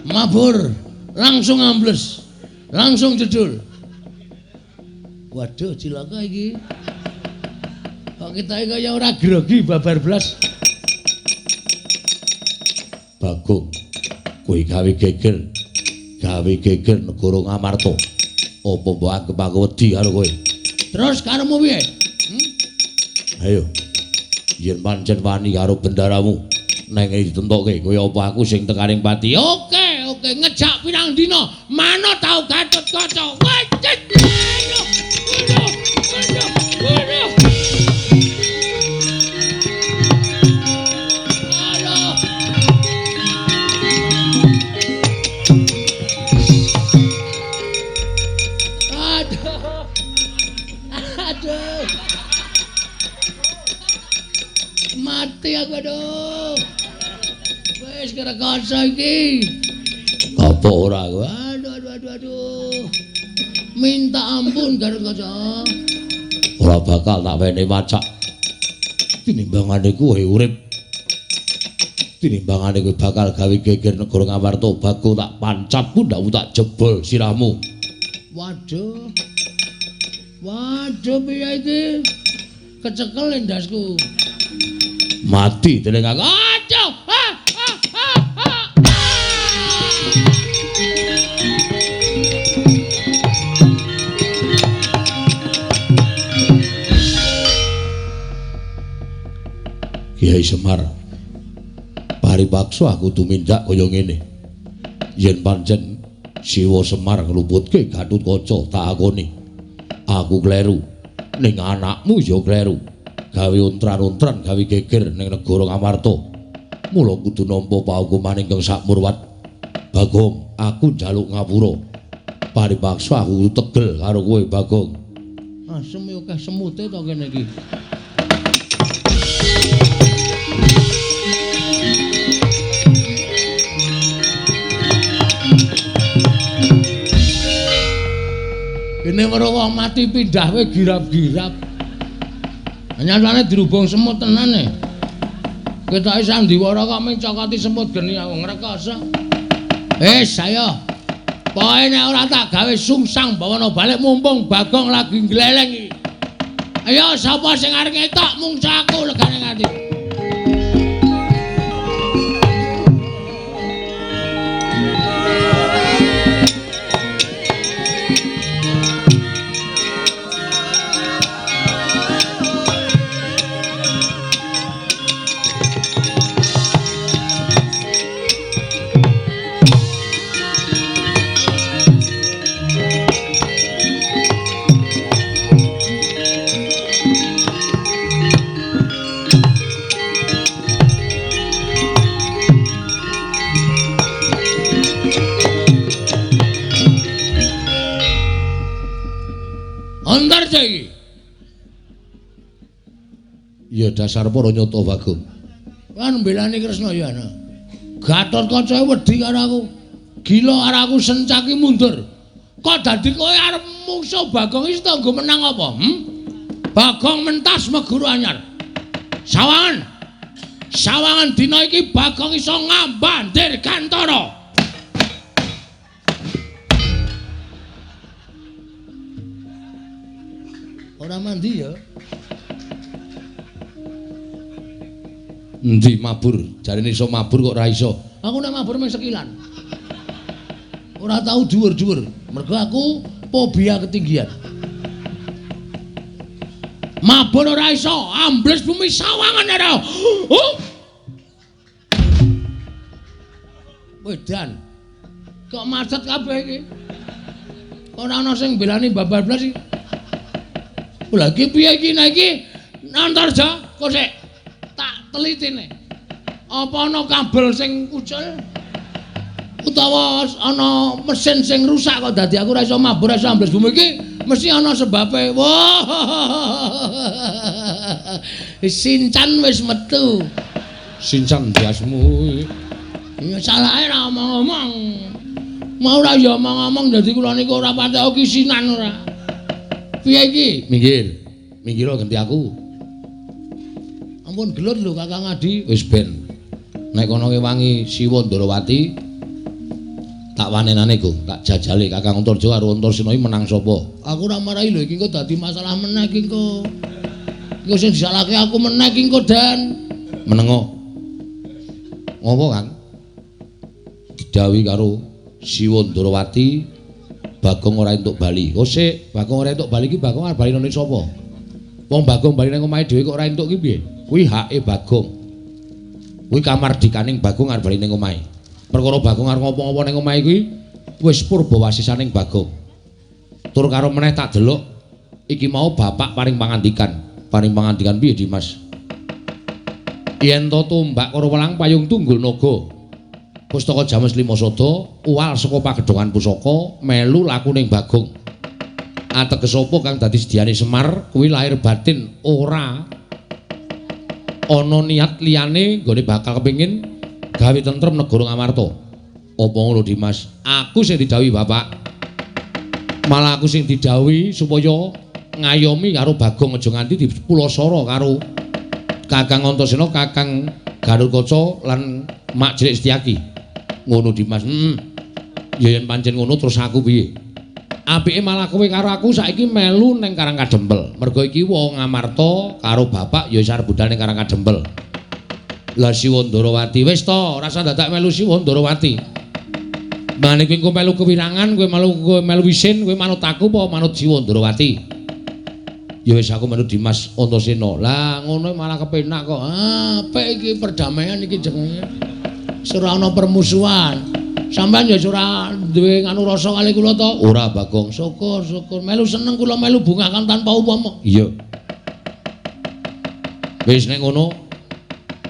Mabur, langsung ambles. Langsung jedul. Waduh, cilaka iki. Kok kita kaya ora grogi babar blas. Bagong, kowe gawe geger. Gawe geger negara Ngamarta. Apa mbok anggep aku wedi karo kowe? Terus karepmu piye? Ayo. Yen pancen wani karo bendaramu, neng ditentokke kaya apa aku sing tekaning pati. Oke, oke, ngejak pirang dina, manut tau Gatotkaca. Wajit. Mati aku aduh. Wis kerekoso iki. Apa ora aku? Aduh aduh aduh aduh. Minta ampun Gatot Kaca. Ora bakal tak wene wacak. Tinimbangane kowe urip. Tinimbangane kowe bakal gawe geger negara Ngamarta, Bagong tak pancat pundhakmu tak jebol sirahmu. Waduh. Waduh piye iki? Kecekel endasku. Mati dening aku. Aduh. Ah, ah, ah, ah. Kiai Semar, paripaksa aku tumindak kaya ngene. Yen pancen Siwa Semar ngluputke Gatotkaca tak akoni. Aku kleru. Ning anakmu ya kleru. Gawe ontran-ontran, gawe geger ning negara Ngamarta. Mula kudu nampa paukuman ingkang sakmurwat. Bagong, aku njaluk ngapura. Paripaksa aku tegel karo kowe, Bagong. Asem yo akeh semute to kene iki. Kene weruh wong mati pindah wae girap-girap. Nyatane dirubung semut tenan e. Ketoke sandiwara kok mung cokoti semut geni aku ngrekoso. Wis ayo. Pokoke nek ora tak gawe sungsang bawana balik mumpung Bagong lagi ngleleng iki. Ayo sapa sing arep ngetok mungsa aku legane ngati. Antarja iki. Ya dasar para nyata Bagong. Kan mbelani Kresna ya ana. Gatotkaca wedi karo aku. Gila karo aku sencaki mundur. Kok dadi kowe arep mungsuh Bagong iki tanggo menang apa? Hmm? Bagong mentas meguru anyar. Sawangan. Sawangan dina iki Bagong iso ngambah Dirgantara. Ora mandi ya. Endi mabur? Jarene iso mabur kok ora iso. Aku nek mabur mung sekilan. Ora tau dhuwur-dhuwur. Mergo aku fobia ketinggian. Mabur ora iso, ambles bumi sawangan ora. Oh. Wedan. Kok macet kabeh iki? Ora ana sing mbelani babar blas iki. Lha iki piye iki nek iki Antarja kok sik tak telitine. Apa ana kabel sing ucul utawa ana mesin sing rusak kok dadi aku ora iso mabur ora iso ambles bumi iki mesti ana sebabe. Wah. Sincan wis metu. Sincan biasmu. Ya salahe ora omong-omong. Mau ora ya omong-omong dadi kula niku ora patek kisinan ora. Piye iki? Minggir. Minggir ganti aku. Ampun gelut lho Kakang Adi. Wis ben. Nek kono ngewangi Siwa Ndorowati tak wanenane, Gong, tak jajale Kakang Antarja karo Antarsena iki menang sapa? Aku ora marahi lho iki engko dadi masalah meneh iki engko. Engko sing disalahke aku meneh iki engko Dan. Menengo. Ngopo, Kang? Didhawuhi karo Siwa Ndorowati Bagong ora entuk bali. Oh sik, Bagong ora entuk bali iki Bagong arep bali nang sapa? Wong Bagong bali nang omahe dhewe kok ora entuk ki piye? Kuwi hake Bagong. Kuwi kamardikaning Bagong arep bali ning omahe. Perkara Bagong arep ngopo-ngopo ning omahe kuwi wis purba wasisaning Bagong. Tur karo meneh tak delok iki mau bapak paring pangandikan. Paring pangandikan piye, Dimas? Yen to tombak karo welang payung tunggul naga. Pustaka James Lima Sada uwal saka pagedhongan pusaka melu lakuning Bagong. Ateges apa kang dadi sediane Semar kuwi lahir batin ora Ana niat liyane nggone bakal kepengin gawe tentrem negara Ngamarta. Apa ngono Dimas? Aku sing didhawuhi bapak. Malah aku sing didhawuhi supaya ngayomi karo Bagong aja nganti dipulasara karo Kakang Antasena, Kakang Gathotkaca lan Mak Cilik Setyaki. Ngono Dimas. Heeh. Ya yen pancen ngono terus aku piye? Apike malah kowe karo aku saiki melu ning Karang Kadempel. Mergo iki wong Ngamarta karo bapak ya wis arep budal ning Karang Kadempel. Lah Siwa Ndarawati wis to, ora usah dadak melu Siwa Ndarawati. Mane kowe engko melu kewirangan, kowe melu isin, kowe manut aku apa manut Siwa Ndarawati? Ya wis aku manut Dimas Antasena. Lah ngono malah kepenak kok. Ah, apik iki perdamaian iki jenenge. Wis ora ana permusuhan. Sampeyan ya ora duwe nganu rasa kali kula to? Ora, Bagong. Syukur, syukur. Melu seneng kula melu bungah kan tanpa upama. Iya. Wis nek ngono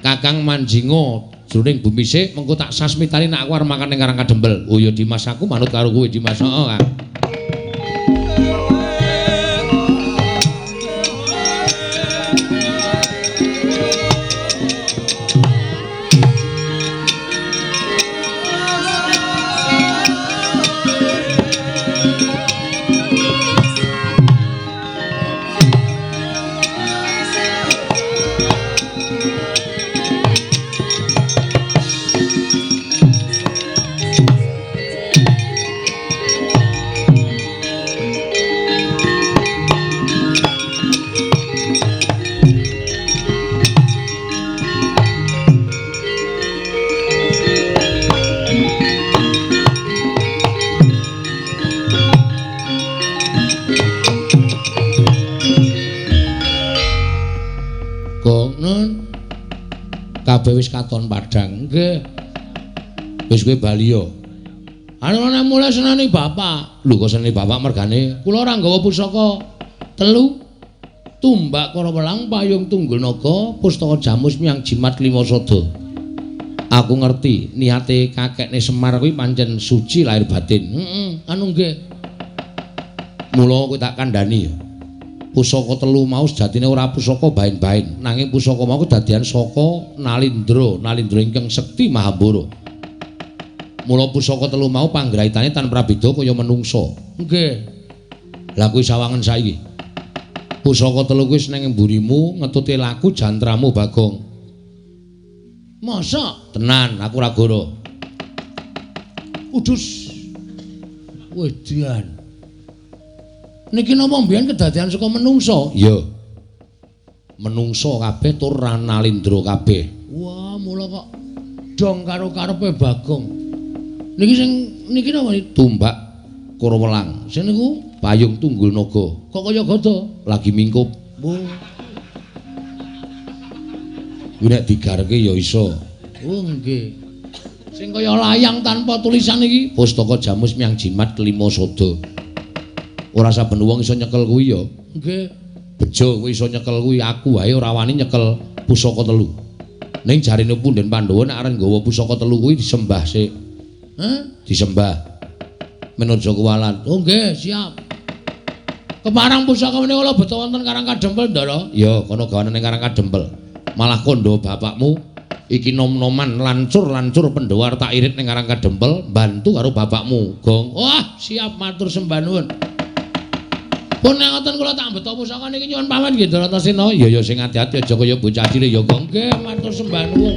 Kakang manjinga jroning bumi sik mengko tak sasmitani nek aku arep makan ning Karang Kadempel. Oh ya Dimas, aku manut karo kowe Dimas. Heeh, Kang. Kabeh wis katon padhang. Nggih. Wis kowe bali yo. Anu nek mulai seneni bapak. Lho kok seneni bapak mergane? Kula ora nggawa pusaka telu. Tumbak Karawelang, Payung Tunggul Naga, Pustaka Jamus Miang Jimat Klima Sada. Aku ngerti niate kakekne Semar kuwi pancen suci lahir batin. Heeh, anu nggih. Mula kowe tak kandhani ya. Pusaka telu mau sejatine ora pusaka bain-bain, nanging pusaka mau kedadian saka Nalindra, Nalindra ingkang sekti Mahambara. Mula pusaka telu mau panggraitane tan prabeda kaya menungsa. Nggih. Lah kuwi sawangen saiki. Pusaka telu kuwi ning mburimu ngetuti laku jantramu Bagong. Masa? Tenan, aku ora goro. Udus. Wedian. Niki napa mbiyen kedadian saka menungsa? Iya. Menungsa kabeh tur Nalindra kabeh. Wah, mula kok dong karo karepe Bagong. Niki sing niki napa Tumbak Karawelang. Sing niku Payung Tunggul Naga. Kok kaya gada? Lagi mingkup. Oh. Kuwi nek digarke ya iso. Oh nggih. Sing kaya layang tanpa tulisan iki Pustaka Jamus Miang Jimat Kelima Sada. Ora saben wong iso nyekel kuwi ya. Nggih. Bejo kowe iso nyekel kuwi, aku wae ora wani nyekel pusaka telu. Ning jarene punden Pandhawa nek arep nggawa pusaka telu kuwi disembah sik. Hah? Disembah. Men aja kuwalat. Oh nggih, siap. Keparang pusaka menika kula beto wonten Karang Kadempel, Ndara. Ya, kono gawane ning Karang Kadempel. Malah kandha bapakmu iki nom-noman lancur-lancur Pandhawa tak irit ning Karang Kadempel, bantu karo bapakmu, Gong. Wah, siap matur sembah nuwun. Pun nek ngoten kula tak beto pusaka niki nyuwun pamit nggih Ndara Antasena. Ya ya sing ati-ati aja kaya bocah cilik ya, Gong. Nggih, matur sembah nuwun.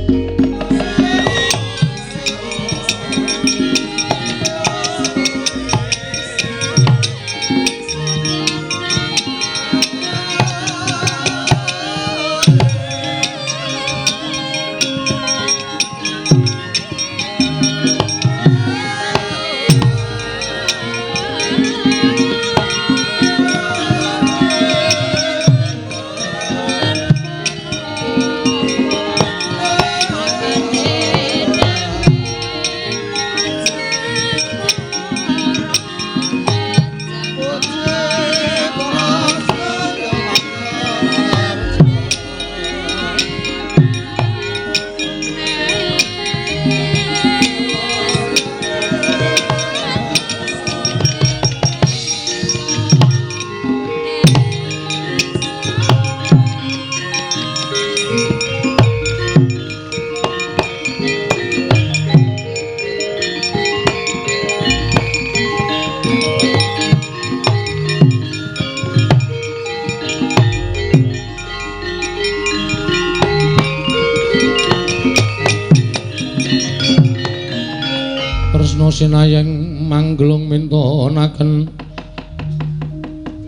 Kresna sinayeng mangglung mintonaken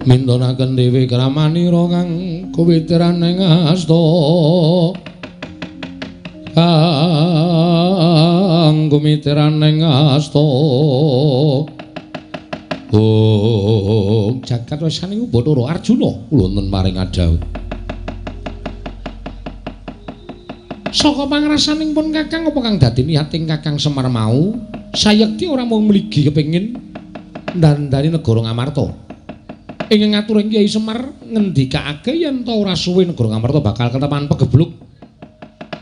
mintonaken dewi kramanira kang kuwitiran ing asta kang kumitiran ing asta. Oh, jagat wesaning Bathara Arjuna kula wonten paring adhawuh. Saka pangrasaning pun Kakang apa kang dadi niating Kakang Semar mau sayekti ora mung mligi kepengin ndandani negara Ngamarta. Ing ngaturing Kyai Semar ngendikake yen ta ora suwe negara Ngamarta bakal ketepan pegebluk.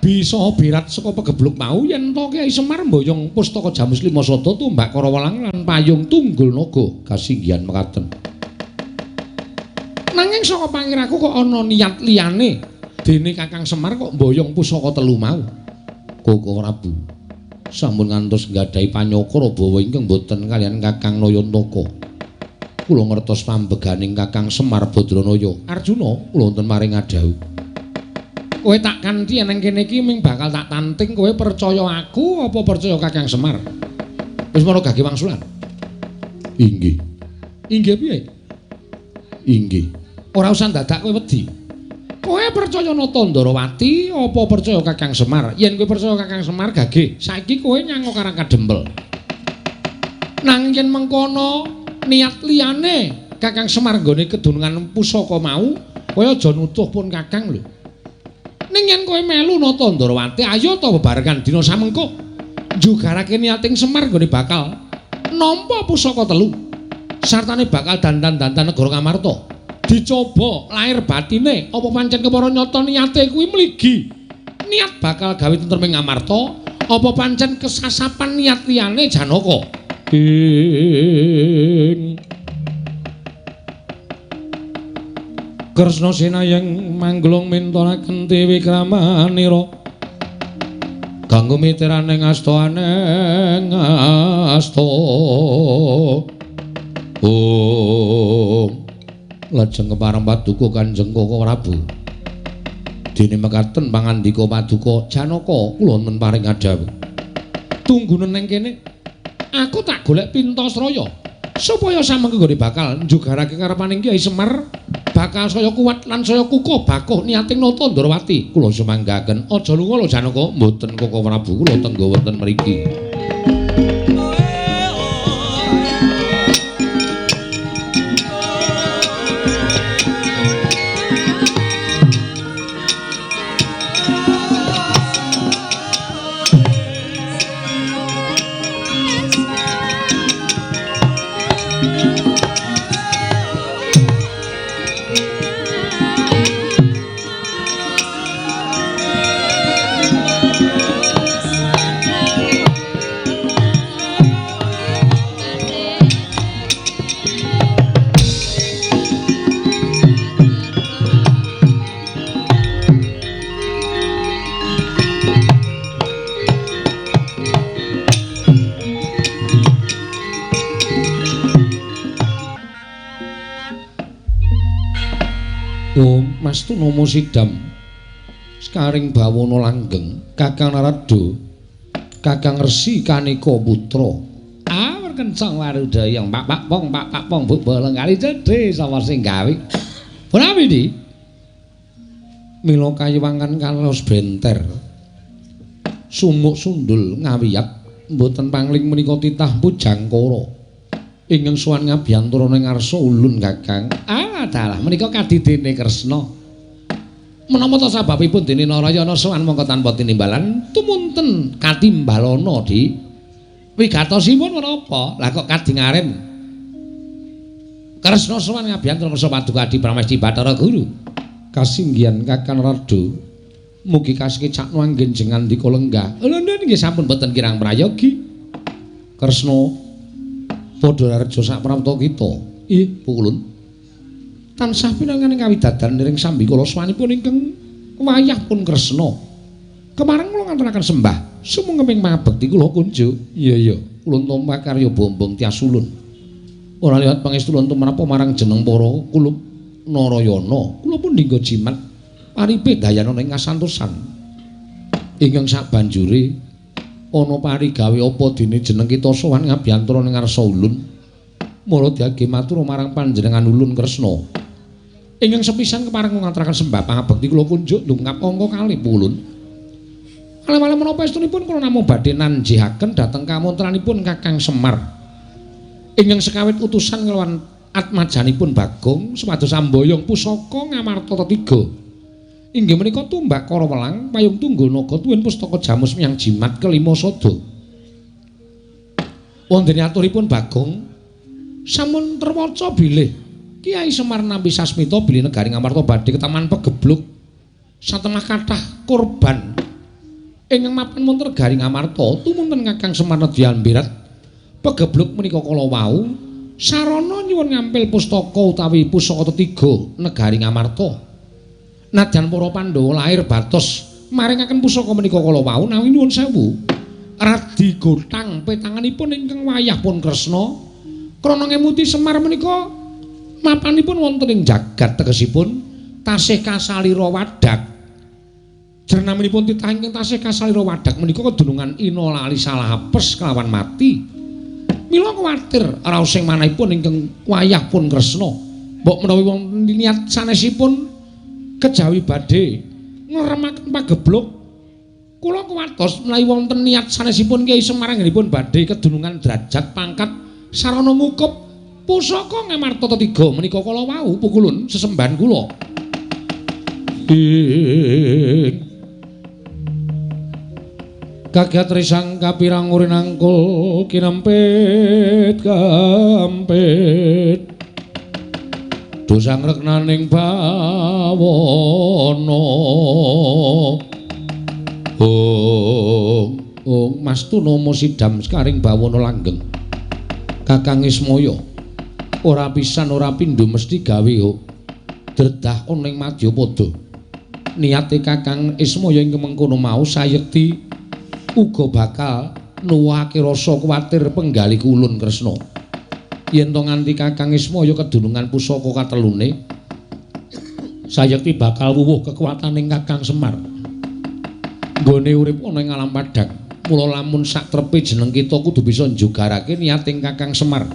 Bisa birat saka pegebluk mau yen ta Kyai Semar mboyong pustaka Jamus Lima Sada tumbak Karawelang lan payung Tunggul Naga kasinggihan mekaten. Nanging saka pangiraku kok ana niat liyane dene Kakang Semar kok mboyong pusaka telu mau. Koko Prabu sampun ngantos nggadahi panyokra bawa ingkang boten kaliyan Kakang Nayantaka. Kula ngertos pambeganing Kakang Semar Badranaya. Arjuna kula wonten maring adhawuh. Kowe tak kanthi nang kene iki ming bakal tak tanting kowe percaya aku apa percaya Kakang Semar? Wis mara gage wangsulan. Inggih. Inggih piye? Inggih. Ora usah dadak kowe wedi. Kowe percaya Nata Ndarawati apa percaya Kakang Semar? Yen kowe percaya Kakang Semar gage, saiki kowe nyango karang kadempel. Nang yen mengkono niat liyane Kakang Semar nggone kedunungan pusaka mau, kowe aja nutuh pun Kakang lho. Ning yen kowe melu Nata Ndarawati, ayo ta bebarengan dina samengko njugarake niating Semar nggone bakal nampa pusaka telu. Sartane bakal dandan-dandan negara Ngamarta. Dicoba lahir batine apa pancen kepara nyata niate kuwi mligi. Niat bakal gawe tentrem ing Ngamarta apa pancen kesasapan niat liyane Janaka. Ing Kresna sinayeng mangglung mintonaken Dewi Kramanira kanggo mitirane ngasta aneng asta. Om lajeng kepareng paduka Kanjeng Koko Prabu. Dene mekaten pangandika paduka Janaka kula wonten paring adhawuh. Tunggunen nang kene. Aku tak golek Pintasraya supaya samengko nggone bakal njugarake karepaning Kyai Semar bakal saya kuat lan saya kukuh bakuh niating Nata Ndarawati. Kula sumanggaken. Aja lunga lho Janaka. Mboten Koko Prabu, kula tengga wonten mriki. Mastunomo sidam sekaring bawana langgeng Kakang Narada Kakang Resi Kaneka Putra. Ah kencang warudaya pak pak pong pak pak pong buk bolong kali cedhe sapa sing gawe punawi di mila kayiwangan kalos benter sumuk sundul ngawiyat mboten pangling menika titah pujangkara ingkang sowan ngabiyantara ing ngarsa ulun Kakang. Ah dalah menika kadidene Kresna. Menapa ta sababipun dene Narayana sowan mongko tanpa tinimbalan tumunten katimbalana di wigatosipun menapa? Lah kok kadingaren Kresna sowan ngabiyantara ngarsa paduka Adi Pramesti Bathara Guru. Kasinggihan Kakang Narada mugi kasekecakno anggen jengandika lenggah. Lho nggih sampun boten kirang prayogi. Kresna padha raja sak prapta kita. Ih, pukulun. Tansah pinanganing kawidadan niring sambikala swanipun ingkang wayah pun Kresna. Kemareng kula nganturaken sembah sumengkeming mabekti kula kunjuk. Iya iya, kula tampa karya bombong tias ulun. Ora liwat pangestu ulun tumrap marang jeneng para kulup Narayana. Kula pun dinggo jimat paripe dayana ing kasantosan. Ingkang sabanjure Ana parigawe apa dene jeneng kita sowan ngabiyantara ning ngarsa ulun. Mula diage matur marang panjenengan ulun Kresna. Ingkang sepisan kepareng ngaturaken sembah pangabekti kula kunjuk ndungkap angka kalih ulun. Kalih-malih menapa estunipun kula namung badhe nanjihaken dhateng kamontranipun Kakang Semar. Ingkang sekawit utusan nglawan atmajanipun Bagong supados amboyong pusaka Ngamarta tetiga. Inggih menika tumbak Kara Welang payung tunggal naga tuwin pustaka jamus miyang jimat kelima sada. Wonten aturipun Bagong sampun terwaca bilih Kiai Semar nampi sasmita bilih negari Ngamarta badhe ketaman pegebluk satemah kathah korban ingkang mapan wonten negari Ngamarta tumunten Kakang Semar nedyan birat pegebluk menika kala wau sarana nyuwun ngampil pustaka utawi pusaka tetiga negari Ngamarta. Nadyan para Pandhawa lair batos maringaken pusaka menika kala wau nanging nyuwun sewu radi gotang petanganipun ingkang wayah pun Kresna krana ngemuti Semar menika mapanipun wonten ing jagat tegesipun tasih kasalira wadak. Jernaminipun titah ingkang tasih kasalira wadak menika kedunungan ina lali salah apes kelawan mati. Mila kuwatir raos sing manahipun ingkang wayah pun Kresna mbok menawi wonten niat sanesipun kejawi badhe ngremaken pagebluk kula kuwatos menawi wonten niat sanesipun Kyai Semar anggenipun badhe kedunungan derajat pangkat sarana ngukup pusaka Ngamarta tetiga menika kala wau pukulun sesembahan kula. Kagiat risang kapirang urinangkul kinempit kampit dosang reknaning bawana. Ong ong Mas Tunomo sidam sekaring bawana langgeng. Kakang Ismaya ora pisan ora pindho mesti gawe dredah ana ing madyapada. Niate Kakang Ismaya ing mengkono mau sayekti uga bakal nuwuhake rasa kuwatir penggalih ulun Kresna. Yen to nganti Kakang Ismaya kedunungan pusaka katelune sayekti bakal wuwuh kekuwataning Kakang Semar. Nggone urip ana ing alam padhang. Mula lamun sak trepe jeneng kita kudu bisa njugarake niating Kakang Semar.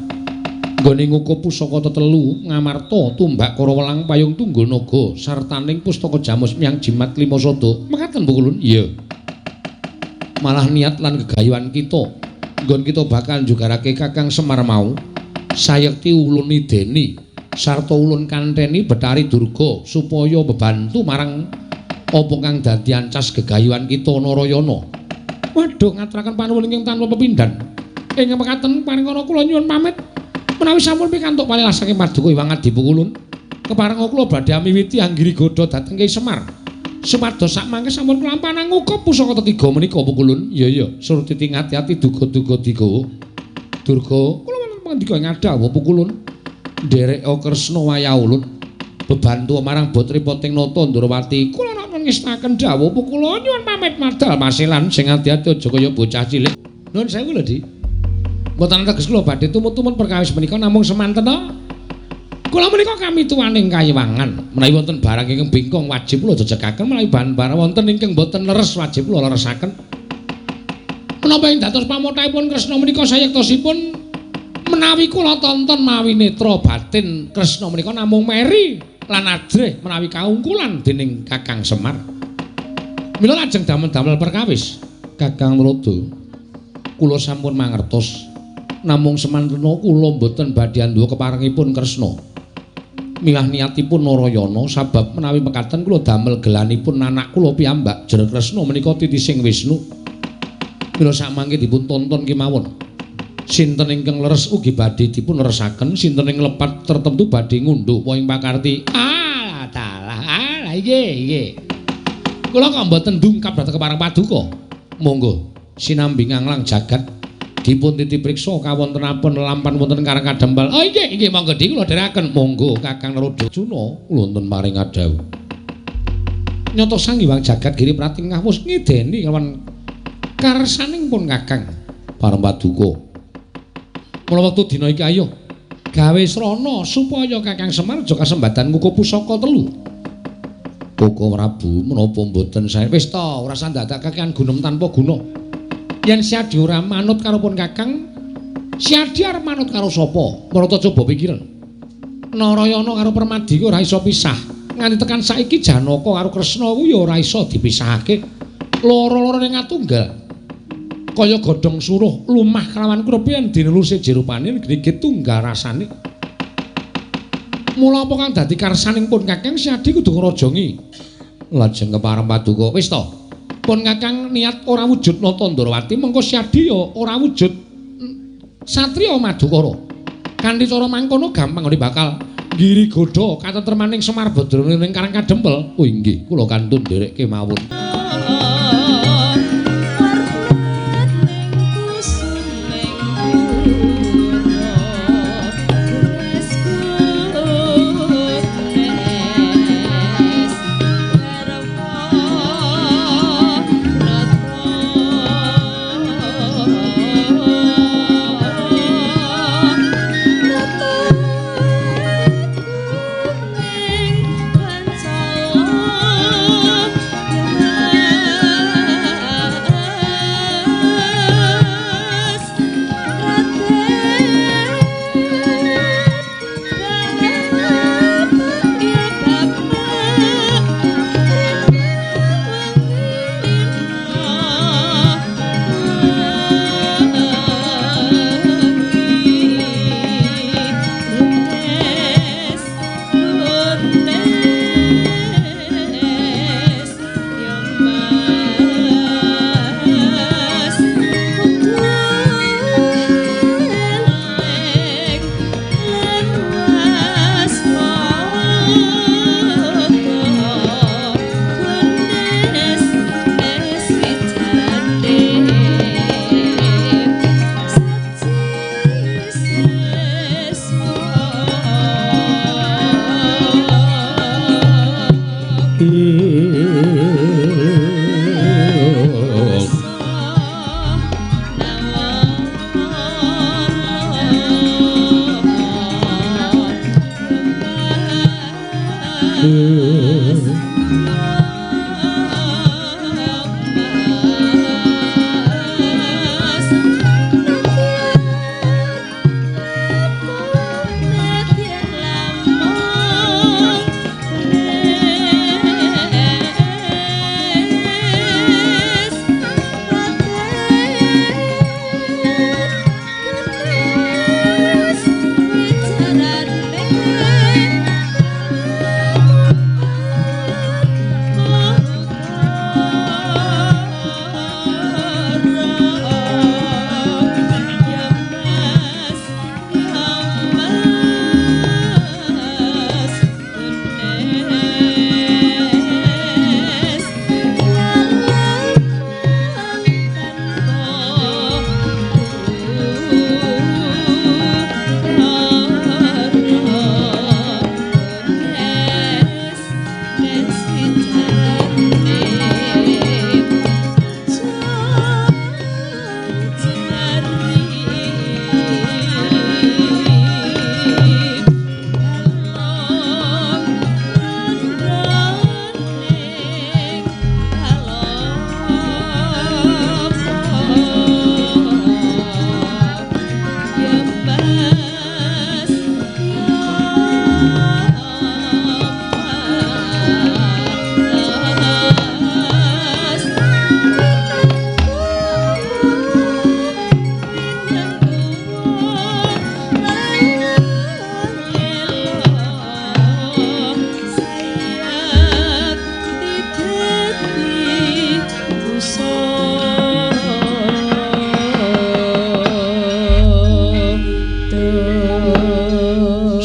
Nggone ngukup pusaka tetelu Ngamarta tumbak Kara Welang payung tunggul naga sartaning pustaka jamus miyang jimat lima sada. Mekaten Pukulun? Iya. Malah niat lan gegayuhan kita nggon kita bakal njugarake Kakang Semar mau sayekti ulun ideni sarta ulun kanteni Betari Durga supaya bebantu marang apa kang dadi ancas gegayuhan kita Narayana. Waduh, ngaturaken panuwun ingkang tanpa pepindhan. Ing mekaten paringana kula nyuwun pamit. Menawi sampun pikantuk palilah saking paduka Hyang Adi Pukulun, keparenga kula badhe amiwiti anggiri godha dhateng Kyai Semar. Supados sak mangke sampun kelampanan ngukup pusaka tetiga menika Pukulun. Iya iya, surtiti ngati-ati duga-duga digawa. Durga, kula wonten pangandika ing adhawuh Pukulun. Ndereka Kresna wayah ulun bebantu marang botri poting nata Ndrawati. Kula namung ngestaken dawuh Pukulun nyuwun pamit madal masilan sing ati-ati aja kaya bocah cilik. Nuwun sewu lho, Dik. Mboten teges kula badhe tumut-tumut perkawis menika namung semanten to. Kula menika kami tuwaning kayiwangan. Menawi wonten barang ingkang bingkong wajib kula jejegaken, menawi barang wonten ingkang boten leres wajib kula leresaken. Menapa ing dados pamothahipun Kresna menika sayektosipun menawi kula tonton mawi netra batin Kresna menika namung meri lan ajrih menawi kaungkulan dening Kakang Semar. Mila lajeng damel-damel perkawis Kakang Narada. Kula sampun mangertos namung semantena kula mboten badhe anduwa keparengipun Kresna. Milah niatipun Narayana sabab menawi mekaten kula damel gelanipun anak kula piyambak jer Kresna menika titising Wisnu. Mila samangke dipun tonton kemawon. Sinten ingkang leres ugi badhe dipun leresaken, sinten ing lepat tertentu badhe ngundhuh ing pakarti. Ah, dalah, ah, nggih, nggih. Kula kok mboten dungkap dhateng kepareng paduka. Monggo sinambi nganglang jagat dipun titipriksa kawontenapun lampan wonten Karang Kadempel. Oh nggih, nggih monggo dik kula dherekaken. Monggo Kakang Narada Juna kula wonten paring adhawuh. Nyata Sang Hyang Jagat Giri Pratingah wis ngideni kelawan karsaning pun Kakang pareng paduka. Mula wektu dina iki ayo gawe srana supaya Kakang Semar aja kasembadan ngukup pusaka telu. Koko Prabu menapa mboten sae? Wis ta, ora usah dadak kakean gunem tanpa guna. Yen Siadi ora manut karo pun Kakang, Siadi arep manut karo sapa? Marata coba pikiran. Narayana karo Permadi ora iso pisah. Nganti tekan saiki Janaka karo Kresna kuwi ya ora iso dipisahake. Loro-lorone ngatunggal. Kaya godhong suruh lumah kelawan krepe yen dineluse jerupane gregit tunggal rasane. Mula apa kang dadi karsaning pun Kakang, Siadi kudu ngrajangi. Lajeng kepareng paduka, wis to. Pun Kakang niat ora wujud nata Ndrawati, mengko Siadi ya ora wujud satriya Madukara. Kanthi cara mangkono gampang ora bakal nggiri godha katentremaning Semar Badrana ing Karang Kadempel. Oh inggih, kula kantun nderek kemawon.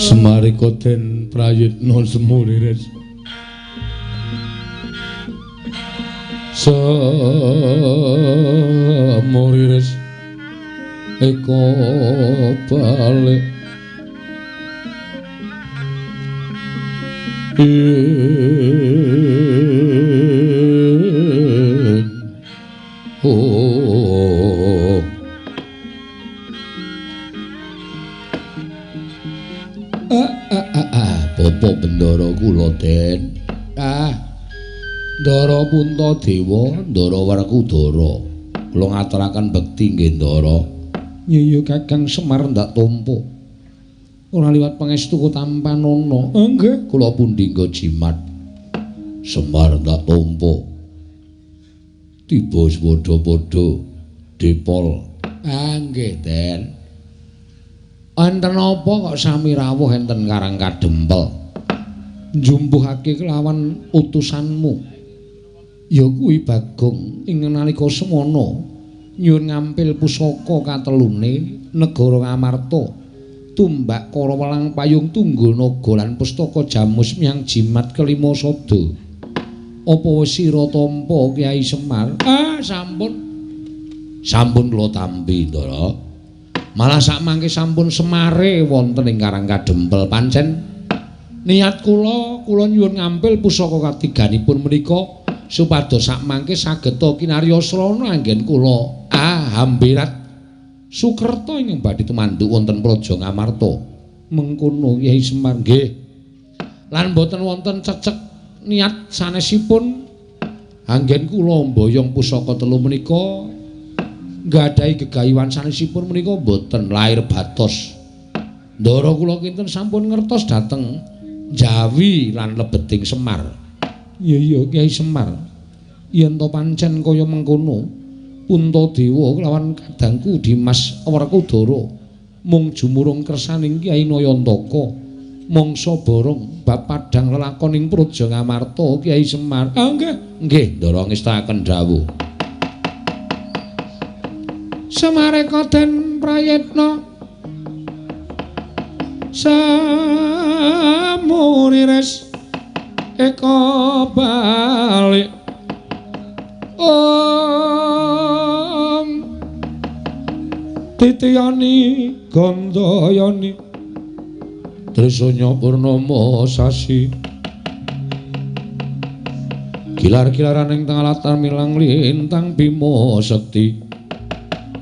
Semarika den prayitna semuriris semuriris eko balik oh Bapak Bendara kula Den. Ah. Ndara Puntadewa, Ndara Werkudara. Kula ngaturaken bekti nggih Ndara. Iya Kakang Semar ndak tampa. Ora liwat pangestu tampanana. Nggih, kula pundi nggo jimat. Semar ndak tampa. Tiba padha-padha depol. Ah nggih, Den. Enten apa kok sami rawuh enten Karang Kadempel? Njumpuhake kelawan utusanmu. Ya kuwi Bagong ing nalika semana nyuwun ngampil pusaka katelune negara Ngamarta. Tumbak Kara Welang Payung Tunggul Naga lan pustaka Jamus Miang Jimat kelima sabda. Apa wis sira tampa Kyai Semar? Ah, sampun. Sampun kula tampi, Ndara. Malah sakmangke sampun semare wonten ing Karang Kadempel. Pancen niat kula, kula nyuwun ngampil pusaka katiganipun menika supados sakmangke sageta kinarya srana anggen kula hambirat Sukerta ingkang badhe tumanduk wonten Praja Ngamarta. Mengkono Kyai Semar nggih. Lan boten wonten cecek niat sanesipun anggen kula mboyong pusaka telu menika nggadahi gegayuhan sanesipun menika boten lair batos. Ndara kula kinten sampun ngertos dhateng Jawi lan lebeting Semar. Iya iya Kyai Semar. Yen to pancen kaya mengkono Puntadewa kelawan kadangku Dimas Werkudara mung jumurung kersaning Kyai Nayantaka mangsa borong bab padhang lelakoning Praja Ngamarta Kyai Semar. Ah nggih, nggih Ndara ngestakaken dawuh. Semareka den prayitna samurires eka balik om titiyani gandayani trisanya purnama sasi gilar-gilaran ing tengah latar milang lintang bima sekti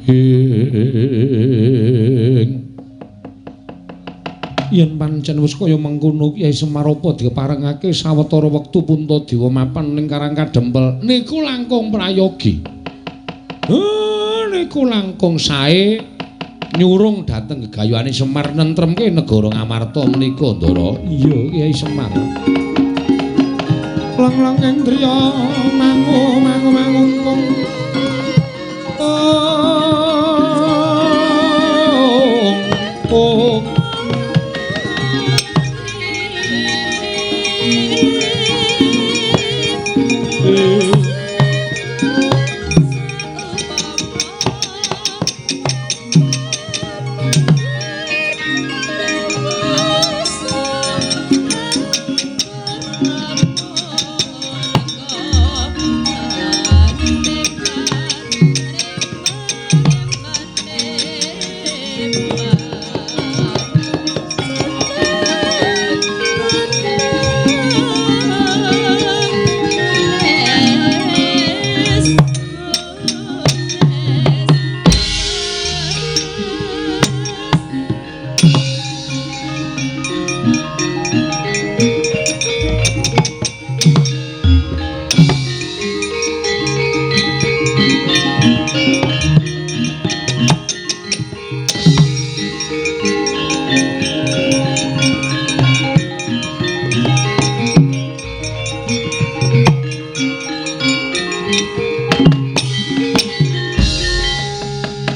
ing yen pancen wis kaya mengkono Kyai Semar apa diparengake sawetara wektu Puntadewa mapan ning Karang Kadempel niku langkung prayogi. Niku langkung sae nyurung dhateng gegayuhane Semar nentremke negara Ngamarta menika Ndara. Iya Kyai Semar. Lang-lang ing driya mangu mangu mangungkung. Oh, oh.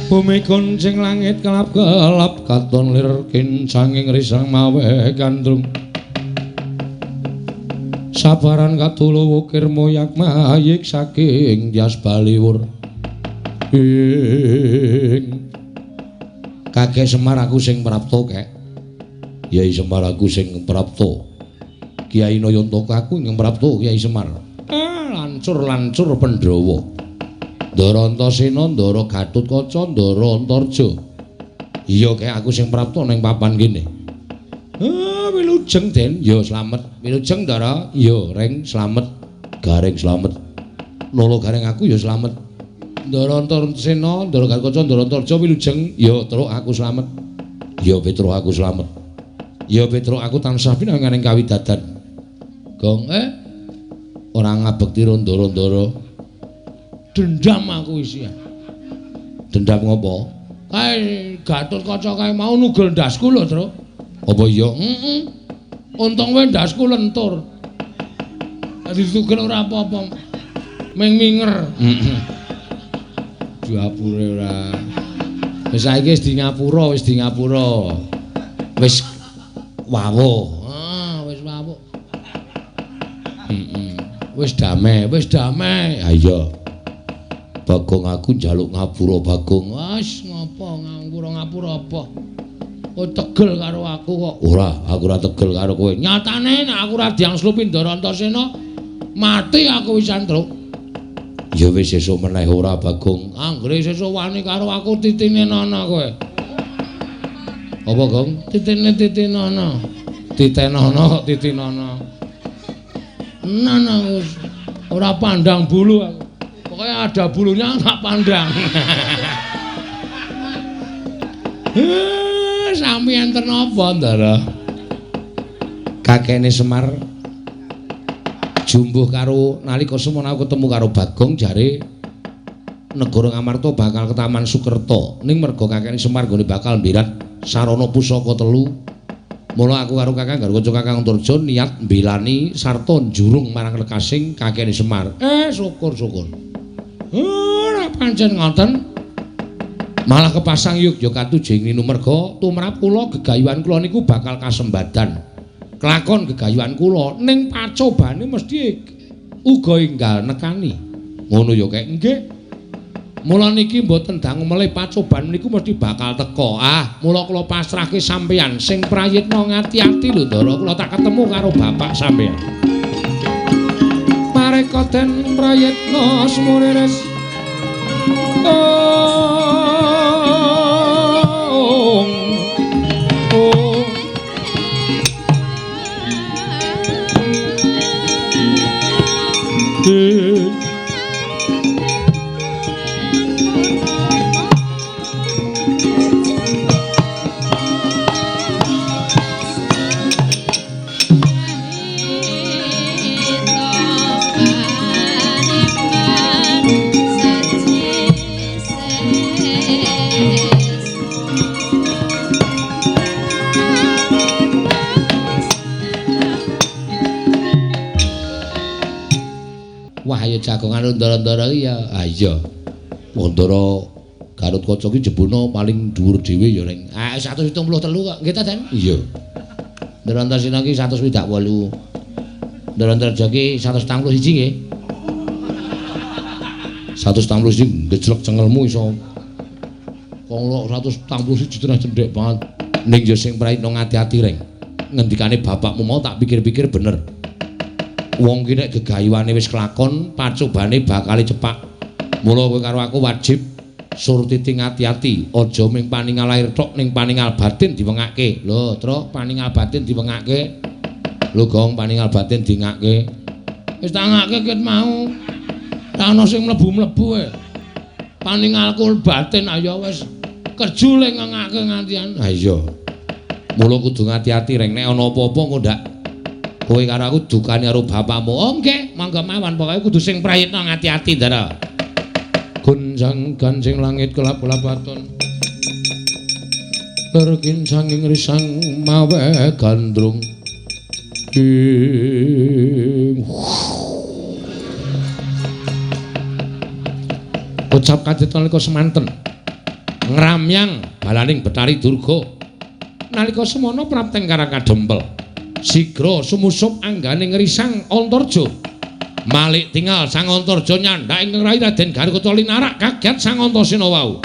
Bumi goncing langit kelap-kelap katon lir kincanging risang mawe gandrung sabaran katulu wukir moyak mayik saking Dyas Baliwur. Ing kakek Semar aku sing prapta kek. Kyai Semar aku sing prapta. Kyai Nayantaka aku ing prapta Kyai Semar. Lancur-lancur Pandhawa. Ndara Antasena, Ndara Gatotkaca, Ndara Antarja. Iya kek aku sing prapta ning papan kene. Wilujeng Den, ya slamet. Wilujeng Ndara, ya Reng slamet. Gareng slamet. Lolo gareng aku ya slamet. Ndara Antasena, Ndara Gatotkaca, Ndara Antarja wilujeng, ya truk aku slamet. Ya Petruk aku slamet. Ya Petruk aku tansah pinanganing kawidadan. Gong ora ngabekti ndara-ndara. Dendam aku isih. Dendam ngopo? Kae Gatotkaca kae mau nugel ndasku lho, Truk. Apa iya? Heeh. Untung wae ndasku lentur. Dadi tugel ora apa-apa. Ming minger. Heeh. Diapure ora. Wis saiki wis di ngapura, wis di ngapura. Wis wawuh. Ah, wis wawuh. Heeh. Wis damai, wis damai. Ha iya. Bagong aku njaluk ngapura, Bagong. Wis ngopo ngapura-ngapura apa? Oh tegel karo aku kok. Ora, aku ora tegel karo kowe. Nyatane nek aku ora diangslupi Ndara Antasena, mati aku wisan, Truk. Ya wis sesuk meneh ora, Bagong. Anggere sesuk wani karo aku titine nana kowe. Apa, Gong? Titine titinana. Titenana kok titinana. Nana wis ora pandang bulu aku. Pokoknya ada bulunya tak pandang. Sami enten apa, Ndara? Kakene Semar jumbuh karo nalika semono aku ketemu karo Bagong jare negara Ngamarta bakal ketaman Sukerta. Ning merga kakene Semar nggone bakal mbirat sarana pusaka telu. Mula aku karo Kakang Garukaca Kakang Antarja niat mbelani sarta njurung marang lekasing kakene Semar. Syukur-syukur. Ora pancen ngoten. Malah kepasang yogya katujeng ninu merga tumrap kula gegayuhan kula niku bakal kasembadan. Kelakon gegayuhan kula ning pacobane mesti uga enggal nekani. Ngono ya kek nggih. Mula niki mboten dangu melih pacoban niku mesti bakal teka. Ah, mula kula pasrahke sampeyan sing prayitna ngati-ati lho Ndara, kula tak ketemu karo bapak sampeyan. Mareka den prayitna sumurires. Wah, ya jagongan ndara-ndara iki ya. Ah iya. Ndara Gatot Kaca ki jebulna paling dhuwur dhewe ya ning. Ah 173 kok. Nggih ta, Den? Iya. Ndara Antasena ki 168. Ndara Antarja ki 141 nggih. 141 gejlek cengelmu iso. Kok 141 tenan cendhek banget. Ning ya sing prayitna ngati-ati reng. Ngendikane bapakmu mau tak pikir-pikir bener. Wong ki nek gegayuhane wis kelakon, pacobane bakal cepak. Mula kowe karo aku wajib surtiti ngati-ati, aja ming paningal lahir tok ning paningal batin diwengake. Lho, Truk, paningal batin diwengake. Lho, Gong, paningal batin dingake. Wis tak ngake ket mau. Tak ono sing mlebu-mlebu e. Paningalku batin ayo wis kerjule ngengake ngantian. Ha iya. Mula kudu ngati-ati reng nek ana apa-apa engko ndak kowe karo aku dukane karo bapakmu. Oh nggih, monggo mawon pokoke kudu sing prayitna ngati-ati, Ndara. Gonjang ganjing langit kelap-kelapaton. Lerkin sanging risang mawe gandrung. Ucap kajet nalika semanten ngramyang balaning Betari Durga. Nalika semono prapteng Karang Kadempel. Sigra sumusup anggane ngrisang Antarja. Malik tingal Sang Antarja nyandak ing rai Raden Garukaca linarak kaget Sang Antasena wau.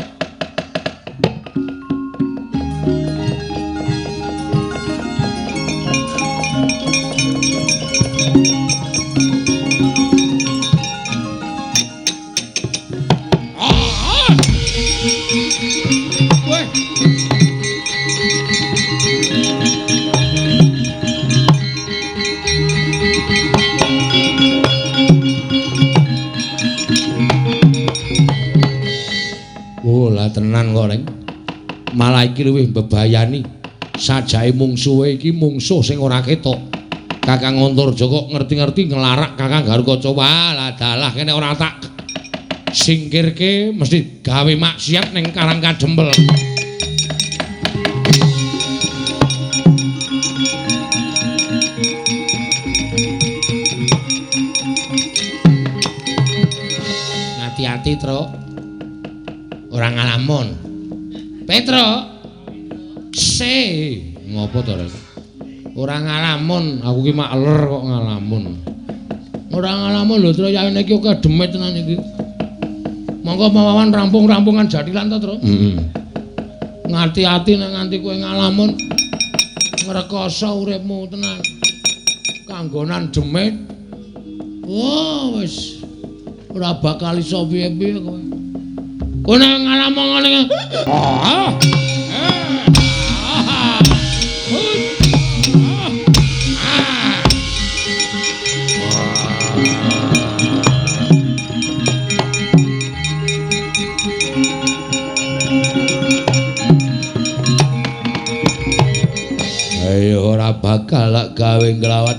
Tenan kok, Reng. Malah iki luwih mbebayani. Sajake mungsuhe iki mungsuh sing ora ketok. Kakang Antarja kok ngerti-ngerti nglarak Kakang Garukaca. Wah, lah dalah kene ora tak Singkirke mesti gawe maksiat ning Karang Kadempel. Ngati-ati, Truk. Ora ngalamun. Petro. Se, ngopo to, Rek? Ora ngalamun, aku ki makler kok ngalamun. Ora ngalamun lho, Truk, yaene iki akeh demit tenan iki. Monggo mawawan rampung-rampungan jathilan to, Truk. Heeh. Ngati-ati nek nganti kowe ngalamun ngrekoso uripmu tenan. Kanggonan demit. Wah, wis ora bakal iso piye-piye kowe. Kowe nek ngalamun ngene. Ah. Ayo ora bakal lak gawe nglawat.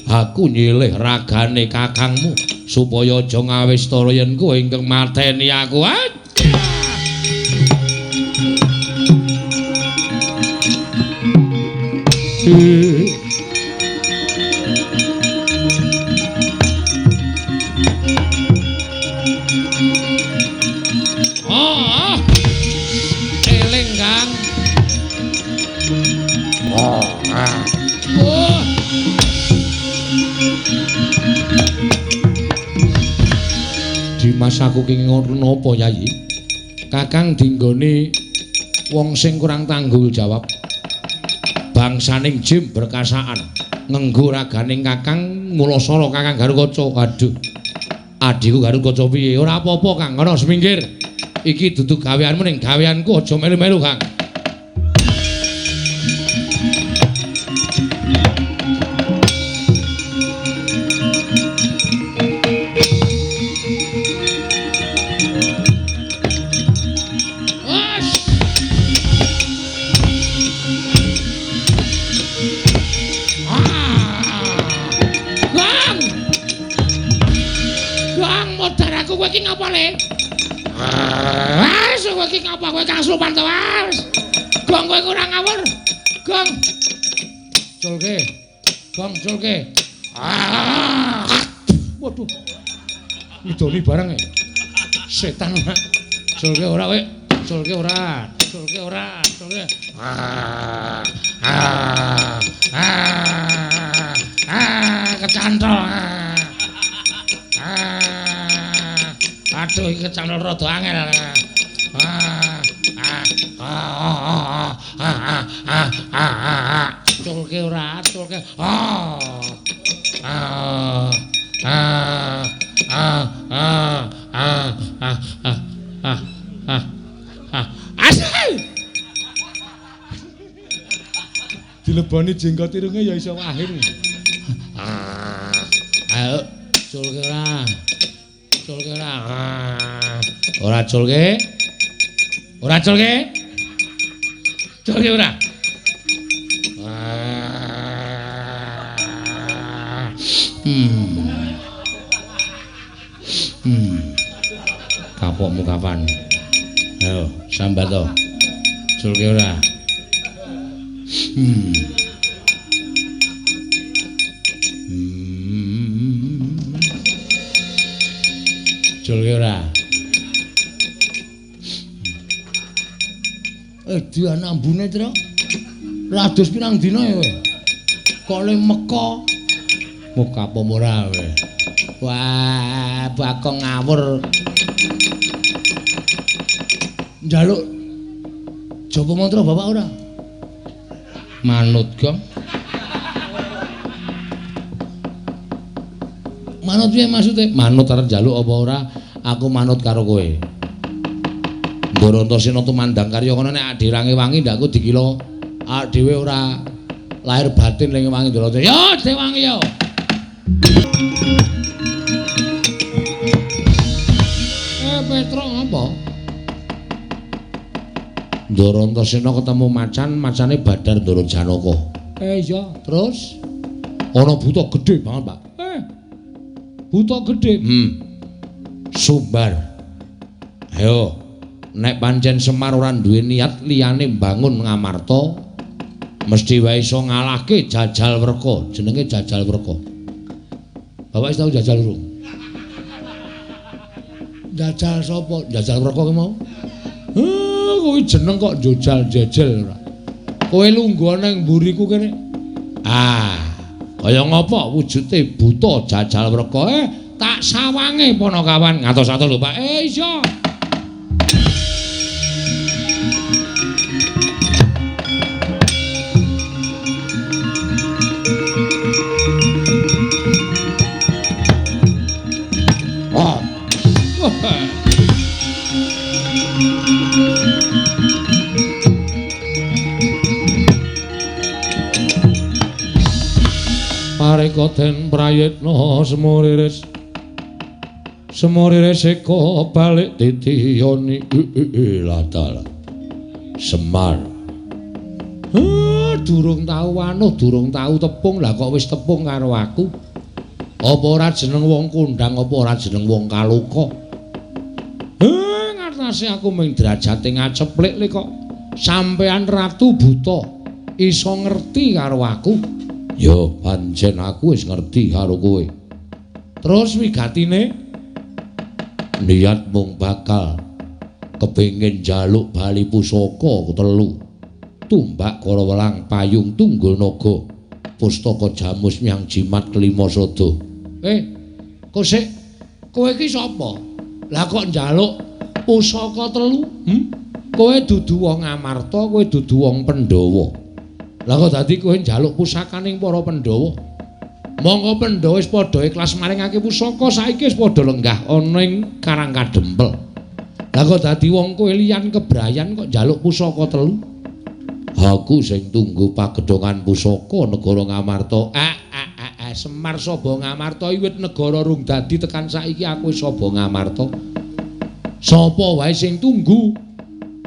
Aku nyilih ragane kakangmu supaya aja ngawistara yen kowe ingkang mateni aku. Oh, eling Kang. Oh. Oh. Dimas aku ki ngono napa Yayi? Kakang dinggone wong sing kurang tanggung jawab. Bangsaning jim berkasaan ngenggo raganing Kakang mulasara Kakang Garukaca. Aduh. Adhiku Garukaca piye? Ora apa-apa Kang, ngono seminggir. Iki dudu gaweanmu ning gaweanku aja melu-melu Kang. Kowe kang slupan to, Mas. Gong kowe ora ngawur. Gong. Culke. Gong culke. Ah. Waduh. Ngidoni barang e. Setan ora. Culke ora kowe. Culke ora. Culke ora. Culke. Ah. Ah. Ah. Ah, kecantol. Ah. Aduh iki kecantol rada angel. Ah. Ah ah ah ah ah culke ora culke ah ah ah ah ah ah ah ah ah ah asal dileboni jenggot irunge ya iso akhir. Ah ayo culke ora culke ora ora culke ora culke culke ora. Kapokmu kapan? Ayo sambat to. Culke ora. Culke ora. Dian ambune, Truk. Rados pirang dina ya kowe? Kok le meka? Muka apa ora kowe? Wah, Bagong ngawur. Njaluk japa mantra bapak ora? Manut, Gong. Manut piye maksude? Manut arep njaluk apa ora? Aku manut karo kowe. Ndara tumandang karya kono nek adirange wangi ndakku dikira awake dhewe ora lahir batin ning wangi Ndara. Ya dewangi ya. Petro apa? Ndara ketemu macan, macane Badar Ndara Janaka. Iya, terus ana buta gedhe banget, Pak. Buta gedhe. Sumbar. Ayo, nek pancen Semar ora duwe niat liyane mbangun Ngamarta, mesti wae iso ngalahke Jajal Werka. Jenenge Jajal Werka. Bapak wis tau jajal urung? Jajal sapa? Jajal Werka ki mau? Kowe jeneng kok jajal jejel ora. Kowe lungguh nang mburiku kene. Ah, kaya ngapa wujude buta Jajal Werka? Tak sawange Panakawan. Ngatos-atos lho, Pak. Iya. Pareka den prayitna semuriris semuriris eka balik titiyoni latala Semar. Durung tau anuh, durung tau tepung, lah kok wis tepung karo aku. Apa ora jeneng wong kondang, apa ora jeneng wong kaloka? Ngatasi aku mung derajate ngaceplik le kok sampean ratu buta iso ngerti karo aku. Ya pancen aku wis ngerti karo kowe. Terus wigatine niat mung bakal kepengin njaluk bali pusaka telu. Tumbak Karawelang payung tunggul naga pustaka jamus myang jimat kelima sada. Kosik, kowe iki sapa? Lah kok njaluk pusaka telu? Kowe dudu wong Amarta, kowe dudu wong Pandhawa. Lah kok dadi kowe njaluk pusakaning para Pandhawa? Monggo Pandhawa wis padha ikhlas maringake pusaka, saiki wis padha lenggah ana ing Karang Kadempel. Lah kok dadi wong kowe liyan kebrayan kok njaluk pusaka telu? Aku sing tunggu pagedhongan pusaka negara Ngamarta. Semar Saba Ngamarta wiwit negara rung dadi tekan saiki aku wis Saba Ngamarta. Sapa wae sing tunggu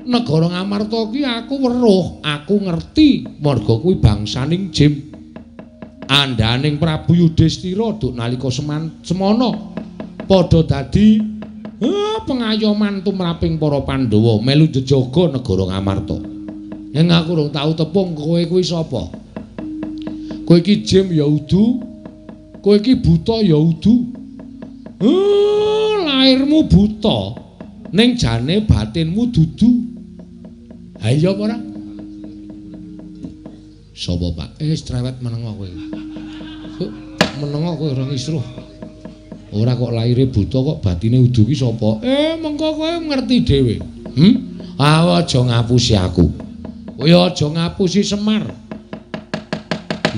negara Ngamarta ki aku weruh, aku ngerti marga kuwi bangsaning Jim. Andhaning Prabu Yudhistira duk nalika semana padha dadi pengayoman tumraping para Pandhawa melu jejaga negara Ngamarta. Yen aku rung tau tepung kowe kuwi sapa? Kowe iki Jim ya udu, kowe iki buta ya udu. Lairmu buta, ning jane batinmu dudu. Ha iya apa ora? Sapa, Pak? Wis trewet menengo kowe. Menengo kowe ora ngisruh. Ora kok laire buta kok batine udu ki sapa? Mengko kowe ngerti dhewe. Aja ngapusi aku. Kowe aja ngapusi Semar.